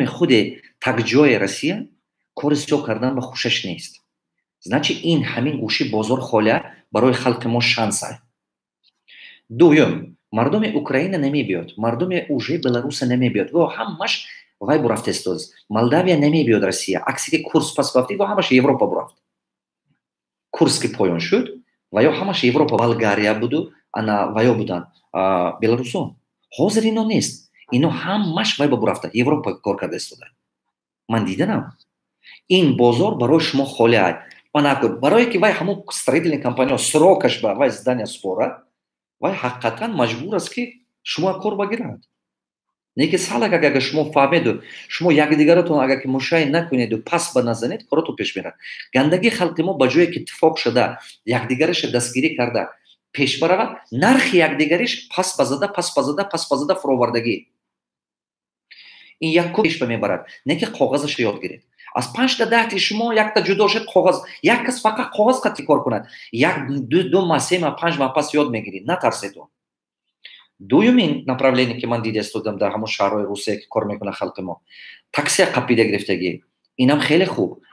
худи такҷои Россия кори сиёҳ кардан ба хушаш нест. Значит, ин ҳамин гӯши бозор холия барои халқи мо шанса. Дуюм, мардуми Украина намебиёд, мардуми уже Беларуса намебиёд, во ҳамаш вай бурафта истодааст. Молдавия намебиёд Россия, акси ки курс пас бафти, во ҳамаш Европа бурафт. Курс ки поён шуд, ва ё ҳамаш Европа, Болгария буду, ана ваё буданд, беларусон. Ҳозир ино нест, ино ҳамаш вай ба бурафта, Европа кор карда истода. Ман диданам, ин бозор барои шумо холиай. Анакун, барое ки вай ҳамон строительный компания срокаш ба вай здания спора, вай ҳақиқатан маҷбур аст, ки шумо кор багирад. Не ки салак, агар шумо фаҳмеду шумо якдигаратон агар ки мушай накунеду пас ба назанед, коротон пеш мерад. Гандагии халқи мо, ба ҷое ки иттифоқ шуда, якдигараша дастгирӣ карда пеш баравад, нархи якдигариш пас ба зада, пас ба зада, пас ба зада фуровардагӣ. Ин як пеш ба мебарад. Не ки коғазаша ёд гиред. Аз панҷта, 10-ти шумо якта ҷудо шед, коғаз, як кас фақат коғаз қатӣ кор кунад, як 2 маҳ, 3 маҳ, 5 маҳ пас ёд мегиред, натарседу. Дуюмин направление, ки ман дида истодам дар ҳамон шаҳрҳои Русия, ки кор мекунад халқи мо, таксия қапида гирифтагӣ. Инам хеле хуб.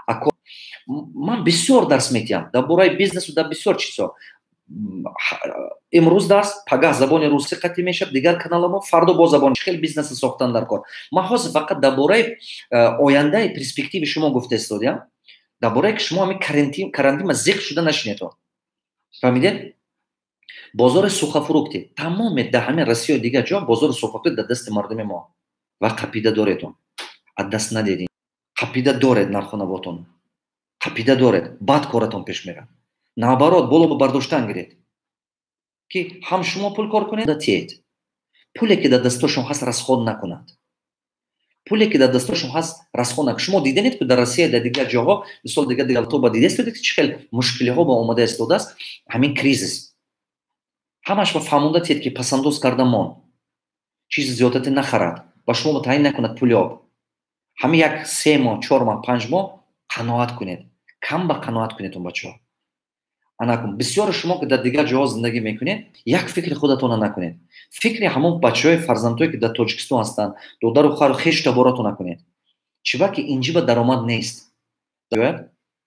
Ман бисёр дарс метиҳам дар бораи бизнесу дар бисёр чизҳо. Имрӯз дарс, пагаҳ забони русӣ қатъӣ мешавад дигар каналамо, фардо бо забон хеле бизнеса сохтан дар кор. Ман ҳозир фақат дар бораи ояндаи перспективи шумо гуфта истодиам, дар бораи ки шумо ҳамин карантинма зиқ шуда нашинетон. Фаҳмидед? Бозори сухофрукты тамоме дар ҳамин Россияю дигар ҷо, бозори сухофрукты дар дасти мардуми мо ва қапида доретон, аз даст надедин. Қапида доред нарху навотон, қапида доред, баъд коратон пеш мерад. Наоборот, боло ба бардоштан гиред, ки ҳам шумо пул кор кунед, тиед. Пуле ки дар дастошон ҳаст, расход накунад. Пуле ки дар дастошон ҳаст, расход накунад. Шумо диданед, ки дар Россия, дар дигар ҷоҳо, мисол, дигар давлатҳо ба дида истодед, ки чӣ хел мушкилиҳо ба омада истодааст ҳамин кризис. Ҳамаш ба фаҳмонда тиед, ки пасандоз карда мон, чизи зиёдате нахарад, ба шумо таъин накунад пули об. Ҳамин як 3 моҳ, 4 моҳ, 5 моҳ қаноат кунед, кам ба қаноат кунед, он бачаҳо. Анакун, бисёри шумо, ки дар дигар ҷоҳо зиндагӣ мекунед, як фикри худатона накунед, фикри ҳамон бачаҳои, фарзандҳое, ки дар Тоҷикистон ҳастанд, додару хоҳару хешу таборатон накунед. Чиба ки инҷиба даромад нест.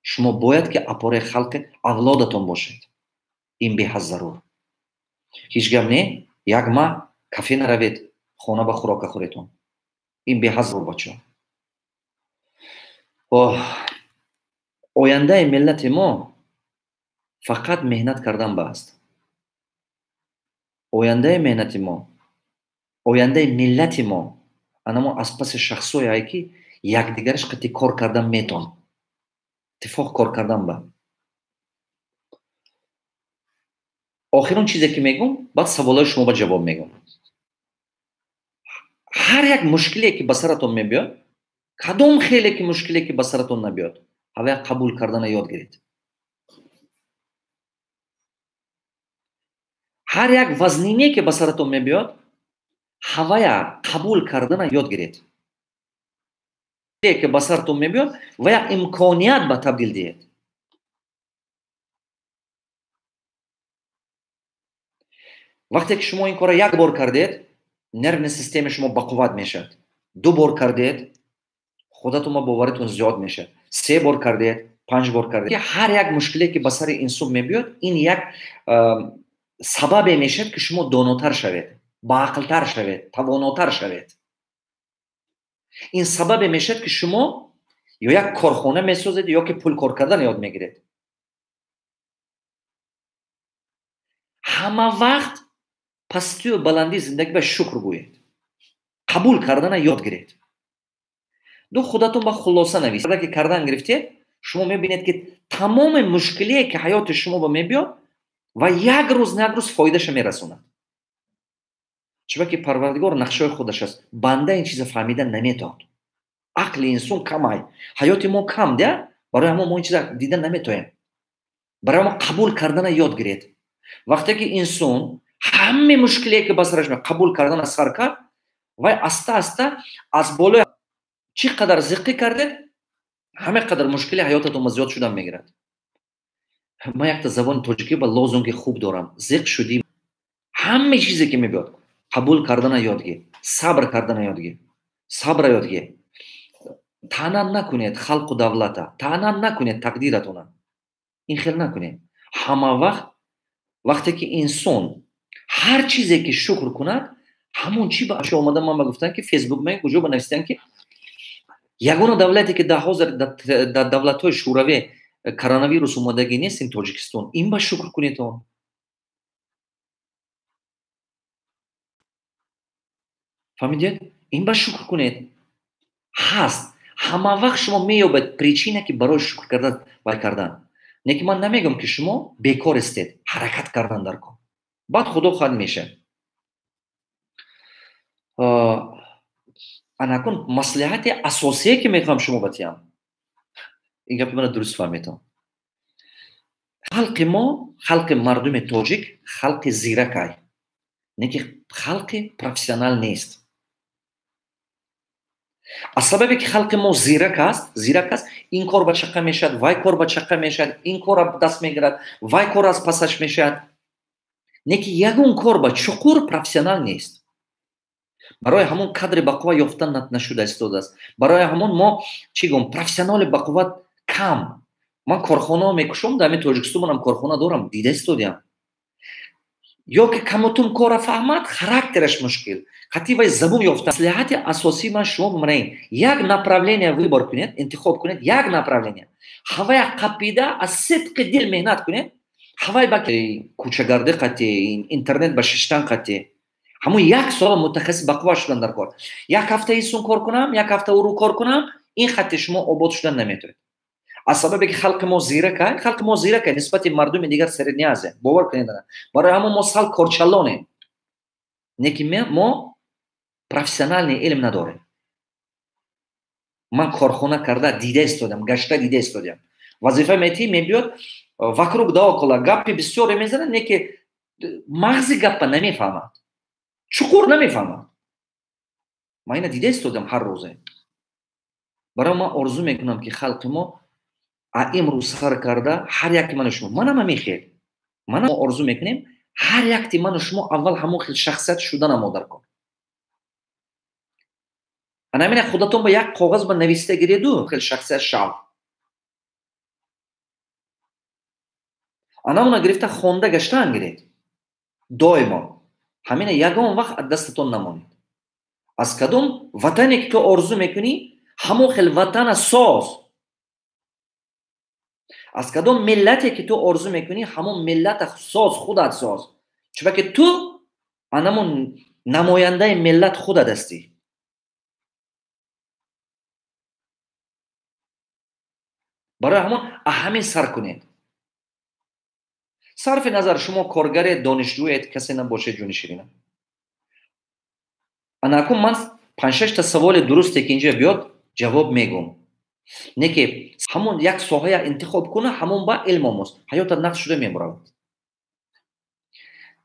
Шумо бояд ки опораи халқи авлодатон бошед. Ин беҳад зарур. Ҳеҷ гап не, як маҳ кафе наравед, хона ба хӯрока хӯретон. Ин беҳад зарур, бачаҳо. Оҳ. Ояндаи миллати мо фақат меҳнат кардан ба аст. Ояндаи меҳнати мо, ояндаи миллати мо анамо аз паси шахсое ки якдигараш қати кор кардан метон, иттифоқ кор кардан ба. Охирон чизе ки мегӯм, баъд саволҳои шумо ба ҷавоб мегӯм. Ҳар як мушкиле ки ба саратон мебиёд, кадом хеле ки мушкиле ки ба саратон набиёд, ҳавая қабул кардана ёд гиред. Ҳар як вазнине ки ба саратон мебиёд, ҳавая қабул кардана ёд гиред. Ки ба саратон мебиёд, ва як имконият ба табдил диҳед. Вақте ки шумо ин корро як бор кардед, нервни системаи шумо бақувват мешавад. Ду бор кардед, худатон ба боваритон зиёд мешавад. Се бор кардед, панҷ бор кардед. Ҳар як мушкиле ки ба сари инсон мебиёд, ин як сабабе мешавад ки шумо донотар шавед, баақлтар шавед, тавонотар шавед. Ин сабабе мешавад ки шумо ё як корхона месозед, ё ки пул кор кардан ёд мегиред. Ҳама вақт пастию баландии зиндагӣ ба шукр гӯед, қабул кардана ёд гиред. Ду худатон ба хулоса нависед. Ки кардан гирифтед, шумо мебинед ки тамоми мушкилие ки ҳаёти шумо ба мебиёд ва як рӯз на як рӯз фоидаша мерасонад. Чунки Парвардигор нақшаи худаш аст. Банда ин чиза фаҳмида наметавонад. Ақли инсон камай, ҳаёти мо кам, да? Барои ҳамон мо ин чиза дида наметавонем. Барои ҳамон қабул кардана ёд гиред. Вақте ки инсон ҳамаи мушкилие ки ба сараш меояд қабул кардана сар кард, вай аста аста аз болои чӣ қадар зиққӣ кардед, ҳама қадар мушкили ҳаётатон зиёд шудан мегирад. Ман якта забони тоҷикӣ ба лозунги хуб дорам. Зиқ шудӣ, ҳамаи чизе ки мебиёд қабул кардана ёд гир, сабр кардана ёд гир, сабра ёд гир. Таъна накунед халқу давлата, таъна накунед тақдиратона. Ин хел накунед. Ҳама вақт вақте ки инсон ҳар чизе ки шукр кунад, ҳамон чи ба омада. Ман ба гуфтам ки Фейсбук мен куҷо ба навистам ки ягона давлате ки дар ҳозир дар давлатҳои шӯравӣ коронавирус омадагӣ нест, ин Тоҷикистон. Ин ба шукр кунед он. Фаҳмидед? Ин ба шукр кунед. Ҳаст. Ҳама вақт шумо меёбед причина ки барои шукр кардан вай кардан. Не ки ман намегӯям ки шумо бекор истед, ҳаракат кардан дар кор. Баъд Худо хоҳад мешавад. Анакун маслиҳати асосие ки мехоҳам шумо батиҳам. Ин гапи мана дуруст фаҳмедон. Халқи мо, халқи мардуми тоҷик, халқи зиракай. Не ки халқи профессионал нест. Аз сабабе ки халқи мо зирак аст, ин кор ба чаққа мешавад, вай кор ба чаққа мешавад, ин кор даст мегирад, вай кор аз пасаш мешавад. Не ки ягон кор ба чуқур профессионал нест. Барои ҳамон кадри бақувва ёфтан нашуда истодааст. Барои ҳамон мо чӣ гӯм, профессионали бақувват кам. Ман корхонао мекушом, дар ҳамин Тоҷикистон манам корхона дорам, дида истодиам. Ё ки камутум кора фаҳмад, характераш мушкил. Қатъи вай забун ёфта. Маслиҳати асосии ман шумо мана ин. Як направление выбор кунед, интихоб кунед, як направление. Ҳавая қапида аз сидқи дил меҳнат кунед. Ҳавай ба кӯчагардӣ қатъи, интернет ба шиштан қатъи. Ҳамон як сола мутахассис бақувва шудан дар кор. Як ҳафта инсон кор кунам, як ҳафта уру кор кунам, ин хатти шумо обод шудан наметавонед. Аз сабабе ки халқи мо зиракай, халқи мо зиракай нисбати мардуми дигар Средняя Азия. Бовар кунед. Барои ҳамон мо сал корчалонем. Не ки мо профессиональный илм надорем. Ман корхона карда дида истодам, гашта дида истодам. Вазифа мети мебиёд вокруг да около гапи бисёре мезанад, не ки мағзи гапа намефаҳмад. Чуқур намефаҳмад. Ман ина дида истодам ҳар рӯзе. Барои ман орзу мекунам ки халқи мо имрӯз сар карда ҳар яки ману шумо, манам ҳамин хел, манам орзу мекунем ҳар якти ману шумо аввал ҳамон хел шахсият шуданамо дар кор. Ана ҳамина худатон ба як коғаз ба нависта гиреду хел шахсият шав. Ана уна гирифта хонда гаштан гиред. Доимо. Ҳамина ягон вақт аз дастатон намонед. Аз кадом ватане ки ту орзу мекунӣ, ҳамон хел ватана соз. Аз кадом миллате ки ту орзу мекунӣ, ҳамон миллата соз, худат соз. Чунки ту анамон намояндаи миллат худат ҳастӣ. Барои ҳамон ҳамин сар кунед. Сарфи назар шумо коргаред, донишҷӯед, касе набошед, ҷони ширина. Ана акун ман панҷшашта саволи дурусте ки инҷа биёд, ҷавоб мегӯм. Не ки ҳамон як соҳая интихоб куна, ҳамон ба илм омӯз, ҳаётат нақш шуда мебаравад.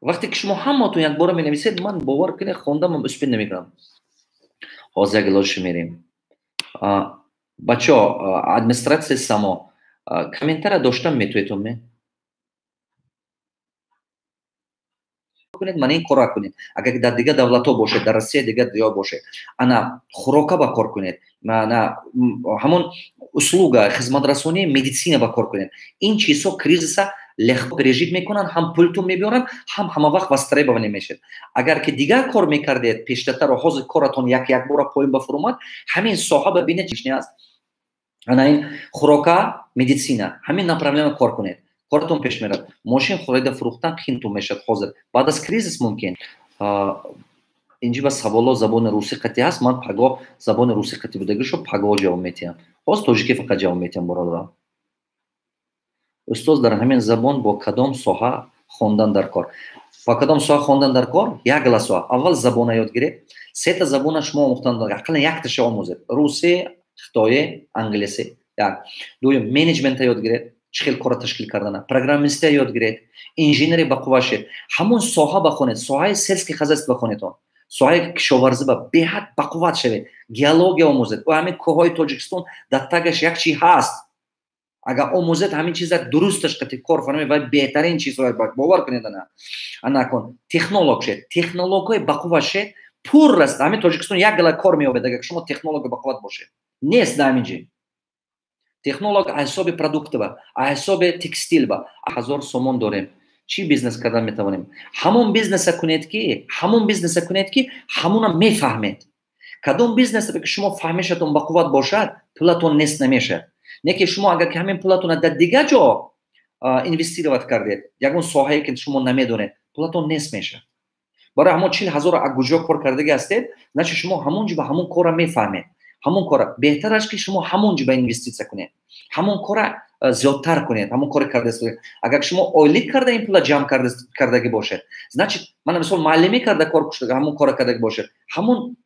Вақте ки шумо ҳамаатон якбора менависед, ман, бовар кунед, хондамам успеть намекунам. Ҳозир як илоҷ мерем. Бачаҳо, администратсияи само комментария доштан метавонед ме? Кунед, мана ин корро кунед. Агар дар дигар давлатҳо бошед, дар Россия, дигар ҷо бошед, ана хӯрока ба кор кунед, ана ҳамон услуга, хизматрасонии медицина ба кор кунед. Ин чизҳо кризиса легко пережить мекунанд, ҳам пултон мебиёранд, ҳам ҳама вақт востребование мешавад. Агар ки дигар кор мекардед пештартаро, ҳозир коратон як якбора поён ба фуромад, ҳамин соҳа ба бинед чӣ аст. Ана ин хӯрока, медицина, ҳамин направление кор кунед, коратон пеш мерад. Мошин харида фурӯхтан қиинтон мешавад ҳозир, баъд аз кризис мумкин. Инҷи ба саволо забони русӣ қатъӣ ҳаст, ман пагоҳ забони русӣ қатъӣ будагишо пагоҳ ҷавоб метиҳам. Ҳозир тоҷикӣ фақат ҷавоб метиҳам, бародарам. Устоз, дар ҳамин забон бо кадом соҳа хондан дар кор? Бо кадом соҳа хондан дар кор? Як гала соҳа. Аввал забона ёд гиред. Сета забона шумо омӯхтан, ақаллан якташа омӯзед: русӣ, хитоӣ, англисӣ. Як. Дуюм, менеҷмента ёд гиред, чӣ хел кора ташкил кардана, программистия ёд гиред, инженери бақувва шед, ҳамон соҳа бахонед, соҳаи сельский хозяйство бахонедон, соҳаи кишоварзӣ ба беҳад бақувват шавед, геология омӯзед. О, ҳамин кӯҳҳои Тоҷикистон дар тагаш як чи ҳаст. Агар омӯзед, ҳамин чиза дурусташ қати кор фармоед, вай беҳтарин чизҳое, бовар кунед. Ана акун технолог шед, технологҳои бақувва шед, пурраст ҳамин Тоҷикистон як гала кор меёбед, агар шумо технологи бақувват бошед. Нест дар ҳамин ҷи технолог. Ҳисоби продуктова, ҳисоби текстилба. 1000 сомон дорем, чӣ бизнес кардан метавонем? Ҳамон бизнеса кунед, ки ҳамона мефаҳмед. Кадом бизнесе ки шумо фаҳмишатон бақувват бошад, пулатон нест намешавад. Не ки шумо агар ки ҳамин пулатонро дар дигар ҷо инвестировать кардед, ягон соҳае ки шумо намедонед, пулатон нест мешавад. Барои ҳамон 40 000 аз куҷо кор кардагӣ ҳастед, значит, шумо ҳамон ҷо ба ҳамон корра мефаҳмед. Ҳамон кора беҳтараш, ки шумо ҳамон ҷо ба инвеститсия кунед, ҳамон кора зиёдтар кунед, ҳамон коре карда. Агар шумо ойлик карда ин пула ҷамъ кардагӣ бошед, значит, мана мисол, муаллимӣ карда кор кушта, ҳамон кора кардагӣ бошед, ҳамон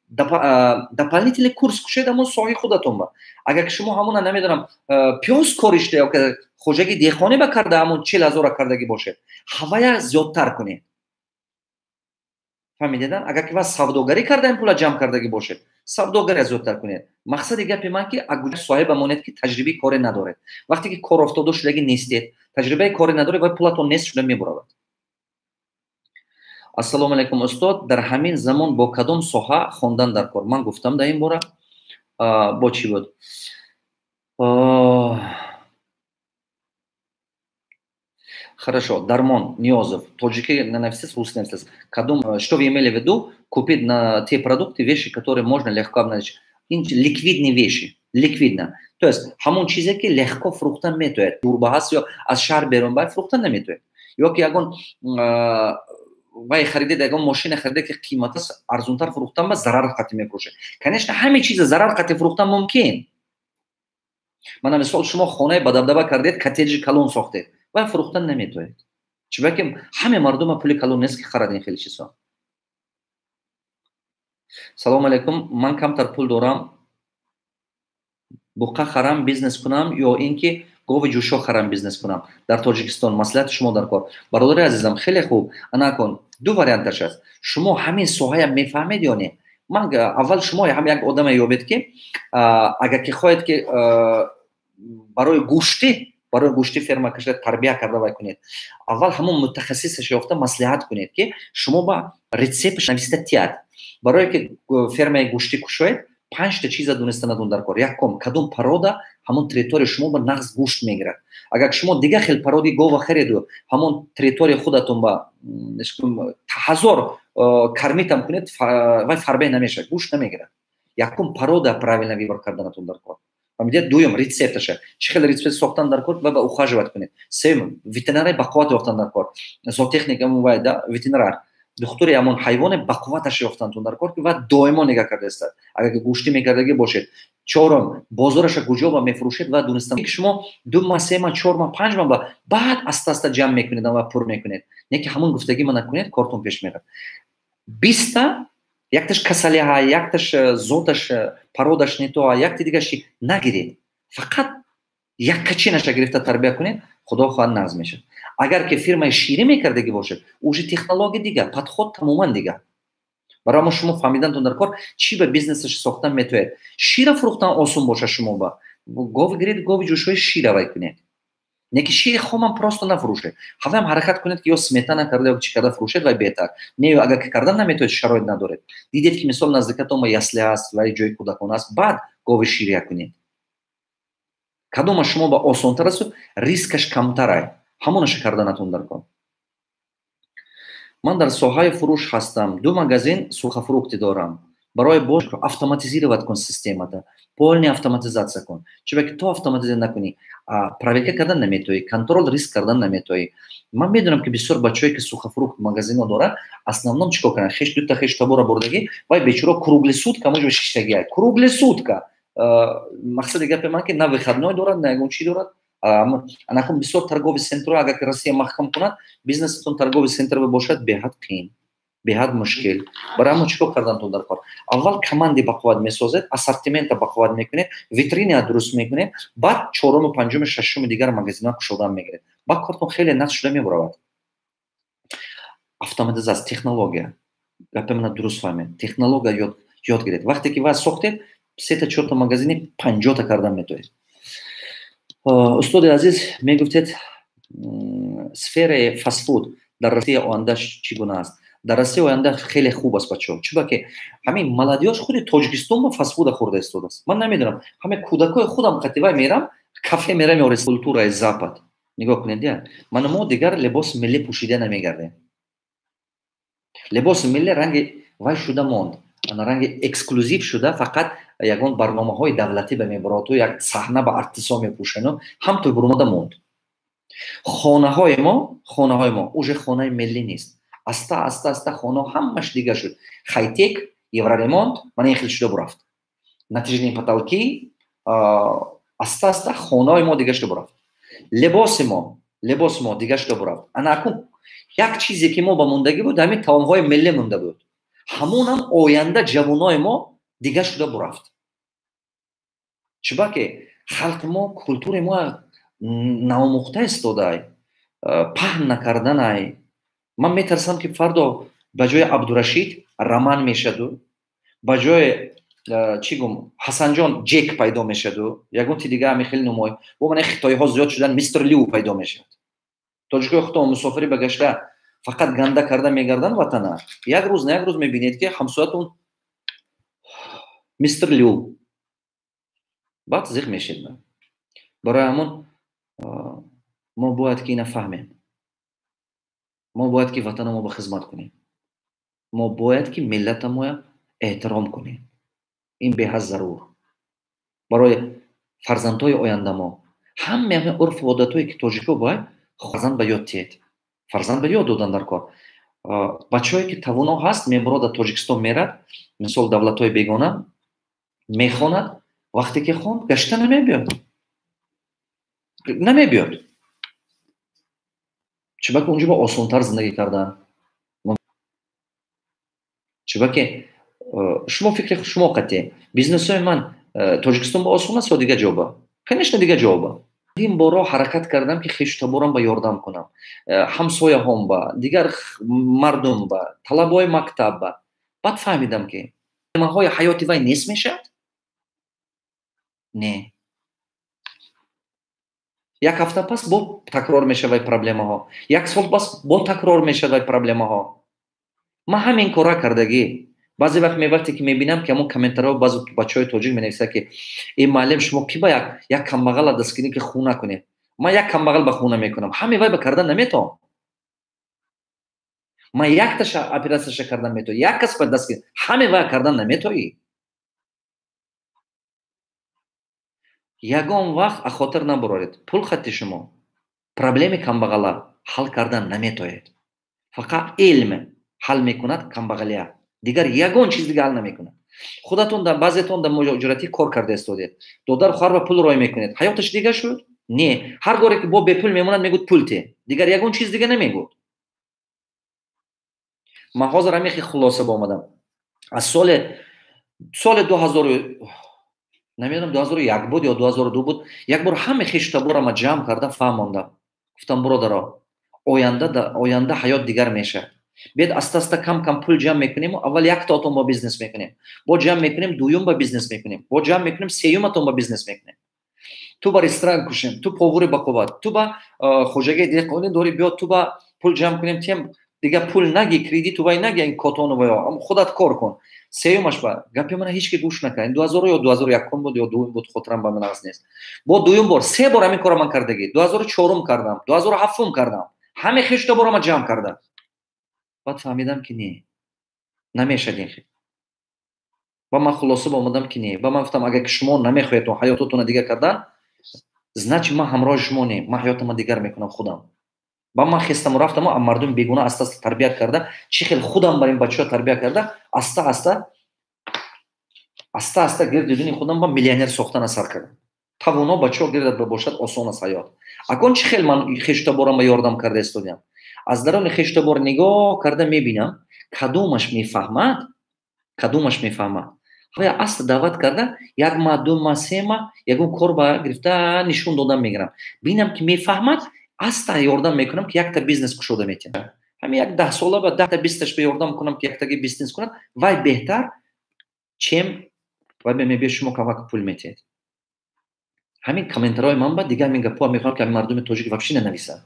дополнительный курс кушед ҳамон соҳаи худатон ба. Агар ки шумо ҳамона, намедонам, пиёз коришта ё хоҷагии деҳқонӣ ба карда, ҳамон 40 000-а кардагӣ бошед, ҳавая зиёдтар кунед. Фаҳмидедан? Агар ки ва савдогарӣ карда ин пула ҷамъ кардагӣ бошед, савдогария зиёдтар кунед. Мақсади гапи ман, ки соҳиба монед, ки таҷрибаи коре надоред. Вақте ки кор офтода шудагӣ нестед, таҷрибаи коре надоред, вай пулатон нест шуда мебуравад. Ассалому алайкум, устод, дар ҳамин замон бо кадом соҳа хондан дар кор? Ман гуфтам дар ин бора. Бо чӣ буд? Хорошо, Дармон Ниозов, тоҷики нанависис, русский нанависис. Кадом, что вы имели в виду, купить на те продукты, вещи, которые можно легко обналичить? Ликвидные вещи, ликвидно. То есть, ҳамон чизе, ки легко фурӯхтан метавонад. Дурба ҳаст ё аз шаҳр берун бай фурӯхтан наметавонад. Ё ки ягон вай харидед, ягон мошина харидед, ки қиматас арзонтар фурӯхтан ба зарар қатӣ мефурӯшед. Конечно, ҳамин чиза зарар қатӣ фурӯхтан мумкин. Мана мисол, шумо хонаи бадабдаба кардед, коттеҷи калон сохтед, вай фурӯхтан наметавонед, чунки ҳаме мардума пули калон нест, ки харад ин хеле чизҳо. Салому алайкум, ман камтар пул дорам, буқа харам бизнес кунам ё ин ки гови ҷӯшо харам бизнес кунам дар Тоҷикистон? Маслиҳати шумо дар кор, бародари азизам. Хеле хуб. Ана кун, ду варианташ аст. Шумо ҳамин соҳаям мефаҳмед ё не? Ман аввал шумо ҳам як одаме ёбед, ки агар ки хоҳед, ки барои гӯштӣ ферма кашида, тарбия карда вай кунед, аввал ҳамон мутахассисаш ёфта маслиҳат кунед, ки шумо ба рецептш нависта тиҳад. Барое ки фермаи гӯштӣ кушоед, панҷта чиза донистанатон дар кор. Якум, кадом порода ҳамон территория шумо ба нағз гӯшт мегирад. Агар шумо дигар хел породи гова хареду, ҳамон территория худатон ба ҳазор кормить-ам кунед, вай фарбеҳ намешавад, гӯшт намегирад. Якум, порода правильно выбор карданатон дар кор. Фаҳмидед? Дуюм, рецепташа. Чӣ хел рецепт сохтан дар кор ва ба ухаживать кунед. Сеюм, ветеринари бақувват ёфтан дар кор. Зоотехник вайда ветеринар. Духтури ҳамон ҳайвоне бақувваташ ёфтантун дар кор, ки ва доимо нигаҳ карда истад. Агар ки гӯштӣ мекардагӣ бошед. Чорум, бозораша куҷо ба мефурӯшед ва донистан. Шумо 2 маҳ, 3 маҳ, 4 маҳ, 5 маҳ ба баъд аста аста ҷамъ мекунед ва пур мекунед. Не ки ҳамон гуфтагӣ ма накунед, кортон пеш мерад. 20-та якташ касалиҳа, якташ зоташ, породаш не то, якти дигаш нагиред. Фақат яккачинаша гирифта тарбия кунед, худо хоҳад, нағз мешавад. Агар ки фирмаи ширӣ мекардагӣ бошед, уже технология дигар, подход тамоман дигар. Барои мо шумо фаҳмидантон дар кор, чӣ ба бизнесаш сохтан метавонед. Шира фурӯхтан осон боша, шумо ба гов гиред, гови ҷӯшои шира вай кунед. Не ки шири хомам просто нафурӯшед. Ҳаваям ҳаракат кунед, ки ё сметана карда, ё чӣ карда фурӯшед, вай беҳтар. Не, агар ки кардан наметавонед, шароит надоред. Дидед, ки мисол наздикатон ба ясли ҳаст, вай ҷои кӯдакон аст, баъд гови ширия кунед. Кадома шумо ба осонтар асту рискаш камтарай, ҳамонаша карданатон дар кор. Ман дар соҳаи фурӯш ҳастам, ду магазин сухофрукты дорам. Барои бош автоматизировать кун системата, полный автоматизация кун. Чунки то автоматизация накунӣ, проверка кардан наметавонӣ, контроль риск кардан наметавонӣ. Ман медонам, ки бисёр бачаҳое, ки сухофрукт магазино доранд, основном чӣ кор кунанд? Хеш, дута хеш табора бурдагӣ, вай бечуро круглый сутка муҷо шиштагиай, круглый сутка. Мақсади гапи ман, ки на выходной дорад, на ягон чӣ дорад. Анакун бисёр торговый центрҳо, агар ки Россия маҳкам кунад, бизнесатон торговый центр бошад, беҳад қиин, беҳад мушкил. Барои ҳамон чӣ кор кардантон дар кор? Аввал команди бақувват месозед, ассортимента бақувват мекунед, витрина дуруст мекунед, баъд чоруму, панҷуму, шашуму дигар магазинҳо кушодан мегиред. Баъд кортон хеле нағз шуда мебаравад. Автоматизация, технология, гапи мана дуруст фаҳмед, технология ёд гиред. Вақте ки вай сохтед, сета, чорта магазини 50-та кардан метавонед. Устоди азиз, мегуфтед, сфераи фастфуд дар Россия ояндаш чӣ гуна аст? Дар Россия оянда хеле хуб аст, бачаҳо. Чунки ҳамин молодёжь худи Тоҷикистон ба фастфуда хӯрда истодааст. Ман намедонам, ҳамин кӯдакҳои худам қативай мерам, кафе мерам ё культураи Запад. Нигоҳ кунед, я мана мо дигар либоси миллӣ пӯшида намегардем. Либоси миллӣ ранги вай шуда монд, ана ранги эксклюзив шуда, фақат ягон барномаҳои давлатӣ ба мебароту як саҳна ба артисо мепӯшану ҳамту бурмода монд. Хонаҳои мо уже хонаи миллӣ нест. Аста аста аста хонаҳо ҳамаш дигар шуд: хайтек, евроремонт, мана ин хел шуда бурафт, натяжные потолки. Аста аста хонаҳои мо дигар шуда бурафт, либоси мо дигар шуда бурафт. Ана акун як чизе, ки мо ба мондагӣ буд, ҳамин таомҳои миллӣ монда буд. Ҳамонам оянда ҷавонои мо дигар шуда бурафт. Чунки халқи мо культураи мо наомӯхта истодай, паҳн накарданай. Ман метарсам, ки фардо ба ҷои Абдурашид Роман мешаду, ба ҷои чӣ гум, Ҳасанҷон Ҷек пайдо мешаду, ягон ти дига ҳами хеле номой бо мана хитоиҳо зиёд шудан, мистер Лю пайдо мешавад. Тоҷикои худо мусофирӣ ба гашта фақат ганда карда мегарданд ватана. Як рӯз на як рӯз мебинед, ки ҳамсоятон мистер Лю, баъд зиқ мешед. Барои ҳамон мо бояд ки ина фаҳмем: мо бояд ки ватанамо ба хизмат кунем, мо бояд ки миллатамоя эҳтиром кунем. Ин беҳад зарур барои фарзандҳои оянда мо. Ҳаме урфу одатҳое, ки тоҷико бояд фарзанд ба ёд тиҳед, фарзанд ба ёд додан дар кор. Бачаҳое, ки тавоно ҳаст, мебурод, дар Тоҷикистон мерад, мисол, давлатҳои бегона мехонад. Вақте ки хонд, гашта намебиёд, намебиёд. Чунки унҷо ба осонтар зиндагӣ кардан. Чунки шумо фикри шумо қатъе, бизнесҳои ман Тоҷикистон ба осон аст ё дигар ҷо ба? Конечно, дигар ҷо ба. Ин боро ҳаракат кардам, ки хешу таборам ба ёрдам кунам, ҳамсояҳом ба, дигар мардум ба, талабои мактаб ба. Баъд фаҳмидам, ки ҳои ҳаёти вай нест мешавад. Не, як ҳафта пас бо такрор мешавад проблемаҳо, як сол пас бо такрор мешавад проблемаҳо. Ман ҳамин кора кардагӣ. Баъзе вақт мевақте ки мебинам, ки ҳамон комментарҳо баъзе бачаҳои тоҷик менависад, ки э, муаллим, шумо ки ба як камбағала дастгирӣ, ки хуна кунед. Ман як камбағал ба хуна мекунам, ҳаме вай ба кардан наметавон. Ман якташа оператсияша кардан метавон, як кас ба дастгирӣ, ҳаме вай кардан наметавӣ. Ягон вақт ахотир набароред, пул хатти шумо проблеми камбағала ҳал кардан наметоед. Фақат илм ҳал мекунад камбағалия, дигар ягон чиз дига ҳал намекунад. Худатон дар баъзетон дар муҳоҷиратӣ кор карда истодед, додар хоҳар ба пул рой мекунед, ҳаёташ дига шуд? Не, ҳар горе ки бо бепул мемонад, мегӯд: «Пул те», дигар ягон чиз дига намегӯд. Ман ҳозир ҳамин хел хулоса ба омадам. Аз соли 2000, намедонам, 2001 буд ё 2002 буд, як бор ҳама хешу таборама ҷамъ карда фаҳмондам, гуфтам: «Бародаро, оянда ҳаёт дигар мешавад. Биед, аста аста кам кам пул ҷамъ мекунему аввал яктаотон бо бизнес мекунем, бо ҷамъ мекунем, дуюм ба бизнес мекунем, бо ҷамъ мекунем, сеюматон ба бизнес мекунем. Ту ба ресторан кушем, ту повари бақувват, ту ба хоҷагии деҳқонӣ дорӣ, биё, ту ба пул ҷамъ кунем, тем дига пул наги, кредиту вай наги, ин котону ваё, худат кор кун». Сеюмаш ба гапи мана ҳеч ки гӯш накард. 2000 ё 2001 буд ё дуюм буд, хотирам ба ман нағз нест. Бо дуюм бор, се бор ҳамин кора ман кардагӣ: 2004-ум кардам, 2007-ум кардам, ҳаме хешу таборама ҷамъ кардам. Баъд фаҳмидам, ки не, намешад ин хел. Ба ман хулоса ба омадам, ки не. Ба ман гуфтам: «Агар ки шумо намехоҳед ҳаётотонро дигар кардан, значит, ман ҳамроҳи шумо не, ман ҳаётама дигар мекунам худам». Ба ман хестаму рафтаму мардуми бегуна аста аста тарбият карда, чӣ хел худам бар ин бачаҳо тарбия карда, аста аста, аста аста гирди дуни худам ба миллионер сохтана сар кардам. Тавоно бачаҳо гирдат ба бошад, осон аст ҳаёт. Акон чӣ хел ман хештаборам ба ёрдам карда истодиам? Аз даруни хештабор нигоҳ карда мебинам, кадомаш мефаҳмад, кадомаш мефаҳмад. Ҳая аста даъват карда, як маҳ, 2 маҳ, 3 маҳ ягон кор ба гирифта нишон додан мегирам. Бинам, ки мефаҳмад, аста ёрдам мекунам, ки якта бизнес кушода метиҳам. Ҳамин як 10 сола ба 10-та, 20-таш ба ёрдам кунам, ки яктаги бизнес кунад, вай беҳтар, чем вай мебиёд, шумо камак пул метиҳед. Ҳамин комментариҳои ман ба дигар ҳамин гапҳоа мехоҳам, ки ҳамин мардуми тоҷик вообще нанависанд,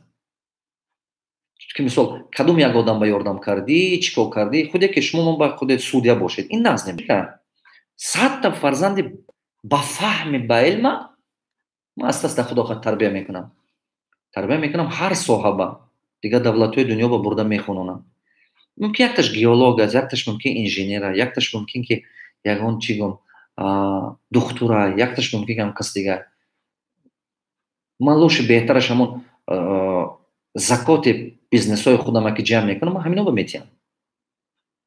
ки мисол, кадом як одам ба ёрдам кардӣ, чӣ кор кардӣ, худе ки шумо ман ба худе судья бошед, ин нағз не. 100-та фарзанди ба фаҳми, ба илма ман аста аста, худо хоҳад, тарбия мекунам, тарбия мекунам, ҳар соҳа ба дигар давлатҳои дунё ба бурда мехононам. Мумкин, якташ геолог аст, якташ мумкин инженера, якташ мумкин ки ягон чӣ гум, духтура, якташ мумкин ки ҳам кас дигар. Ман лучше беҳтараш ҳамон закоти бизнесҳои худама ки ҷамъ мекунам, ман ҳамино ба метиҳам.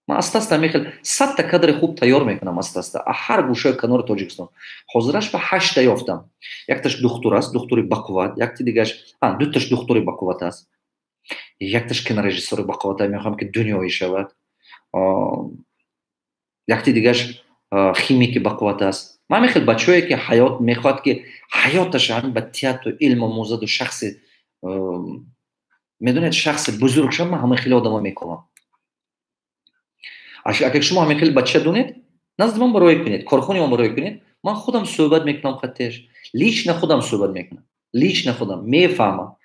Ман аста аста ҳамин хел 100-та кадри хуб тайёр мекунам, аста аста ҳар гӯшаи канори Тоҷикистон. Ҳозираш ба ҳашта ёфтам. Якташ духтур аст, духтури бақувват, якти дигаш, дуташ духтури бақувват аст, якташ кинорежиссори бақувват, мехоҳам, ки дунёӣ шавад, якти дигаш химики бақувват аст. Ман ҳамин хел бачаҳое, ки ҳаёт мехоҳад, ки ҳаёташ ҳамин ба театру илм омӯзаду шахси, медонед, шахси бузург шавад, ман ҳамин хеле одамо мекунам. Агар шумо ҳамин хеле бача донед, назди ман бароя кунед, корхонаи ман бароя кунед, ман худам суҳбат мекунам қаттеш, лично худам суҳбат мекунам, лично худам мефаҳмам.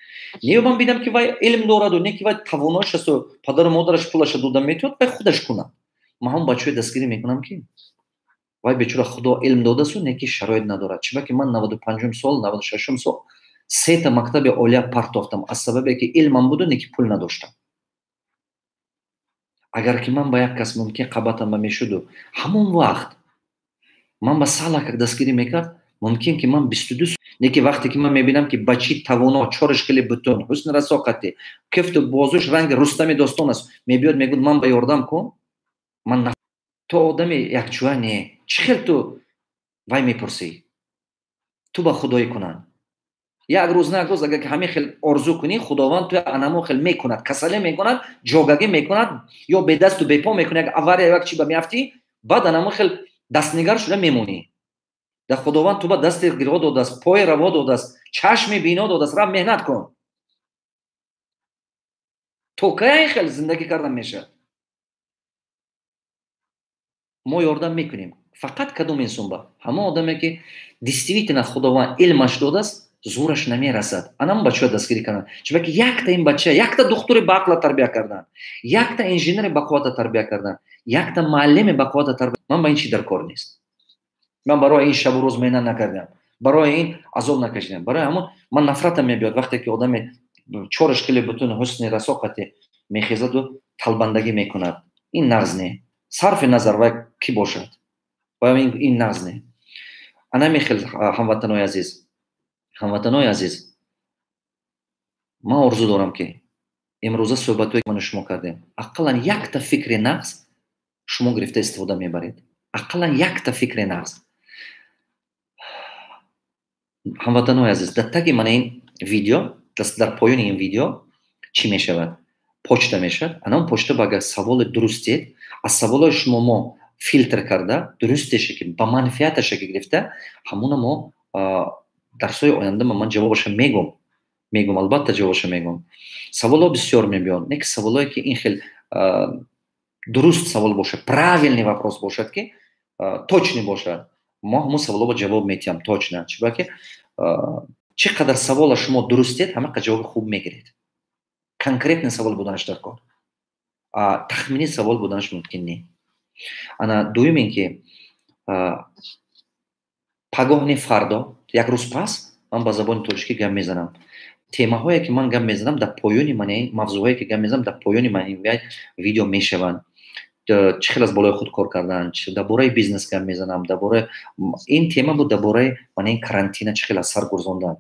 Не ман бинам, ки вай илм дораду, не ки вай тавонош асту падару модараш пулаша дода метавонад, вай худаш кунад. Ман ҳам бачаҳои дастгирӣ мекунам, ки вай бечора худо илм додасту, не ки шароит надорад. Чиба ки ман 95-ум сол, 96-ум сол сета мактаби олия партофтам аз сабабе ки илмам буду, не ки пул надоштам. Агар ки ман ба як кас мумкин қабатам ба мешуду, ҳамон вақт ман ба салакак дастгирӣ мекард, мумкин ки ман 22. Не ки вақте ки ман мебинам, ки бачи тавоно, чораш хеле бутун, ҳусни расоқатӣ, кифту бозуш ранги Рустами достон аст, мебиёд, мегӯд: «Ман ба ёрдам кун», ман то одами якчӯа не, чӣ хел ту вай мепурсӣ, ту ба худоӣ кунанд. Як рӯз на як рӯз, агар ки ҳамин хел орзу кунӣ, худованд туя анамо хел мекунад, касале мекунад, ҷогагӣ мекунад ё бедасту бепо мекунад, як авария, як чи ба меафтӣ, баъд анамо хел дастнигар шуда мемонӣ. Дар худованд ту ба дасти гиро додааст, пои раво додааст, чашми бино додааст, рафт, меҳнат кун. То кай хел зиндагӣ кардан мешавад? Мо ёрдам мекунем фақат кадом инсон ба? Ҳамон одаме, ки действительно худованд илмаш додааст, зӯраш намерасад, анам бачаҳо дастгирӣ кардан. Чунки якта ин бача, якта духтури баақла тарбия кардан, якта инженери бақуввата тарбия кардан, якта муаллими бақуввата тарбия, ман ба ин чи дар кор нест. Ман барои ин шабу рӯз меҳнат накардам, барои ин азоб накашидам. Барои ҳамон ман нафратам мебиёд, вақте ки одаме чораш хеле бутун, ҳусни расоқате, мехезаду талбандагӣ мекунад. Ин нағз не, сарфи назар вай кӣ бошад, ин нағз не. Ана хел, ҳамватанои азиз, ҳамватанои азиз, ман орзу дорам, ки имрӯза суҳбатҳое, ки ману шумо кардем, ақаллан якта фикри нағз шумо гирифта истифода мебаред, ақаллан якта фикри нағз. Ҳамватанои азиз, дар таги мана ин видео, дар поёни ин видео чӣ мешавад? Почта мешавад. Ана он почта ба агар саволи дурустед, аз саволҳои шумо мо филтр карда, дурустеше, ки ба манфиаташе ки гирифта, ҳамуна мо дарсҳои оянда ман ҷавобаша мегум, мегум, албатта, ҷавобаша мегум. Саволҳо бисёр мебиёнд, не ки саволҳое, ки ин хел дуруст савол бошад, правильный вопрос бошад, ки точный бошад, мо ҳамун саволҳо ҷавоб метиҳам точно. Чиба ки чӣ қадар савола шумо дурустед, ҳамақа ҷавоби хуб мегиред. Конкретный савол буданаш дар кор, тахминӣ савол буданаш мумкин не. Ана дуюм ин ки пагоҳ не, фардо, як рӯз пас ман ба забони тоҷикӣ гап мезанам. Темаҳое, ки ман гап мезанам, дар поёни мана мавзӯъҳое, ки гап мезанам, дар поёни мана видео мешаванд. Чӣ хел аз болои худ кор кардан, дар бораи бизнес гап мезанам, дар бораи ин тема буд, дар бораи мана ин карантина чӣ хел аз сар гурзондан.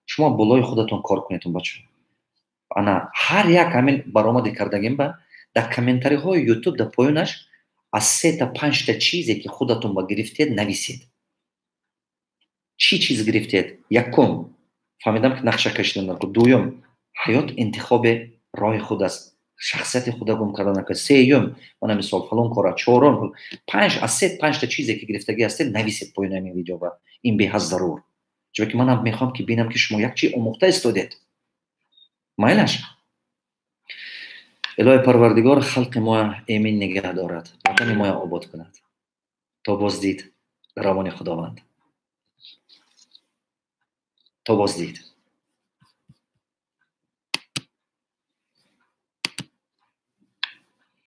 Шумо болои худатон кор кунедон, бачо. Ана ҳар як ҳамин баромаде кардагим ба дар комментариҳои Ютуб, дар поёнаш аз сета панҷта чизе, ки худатон ба гирифтед, нависед. Чӣ чиз гирифтед? Якум, фаҳмидам, ки нақша кашидан даркор. Дуюм, ҳаёт интихоби роҳи худ аст, шахсияти худа гум кардан накард. Сеюм, мана мисол, фалон кора. Чорум, панҷ, аз се панҷта чизе, ки гирифтагӣ ҳастед, нависед поёни ҳамин видео ба. Ин беҳад зарур, чунки манам мехоҳам, ки бинам, ки шумо як чи омӯхта истодед. Майлаш, Илоҳи Парвардигор халқи моя эмин нигаҳ дорад, ватани моя обод кунад. То боздид, дар равони Худованд, то боздид.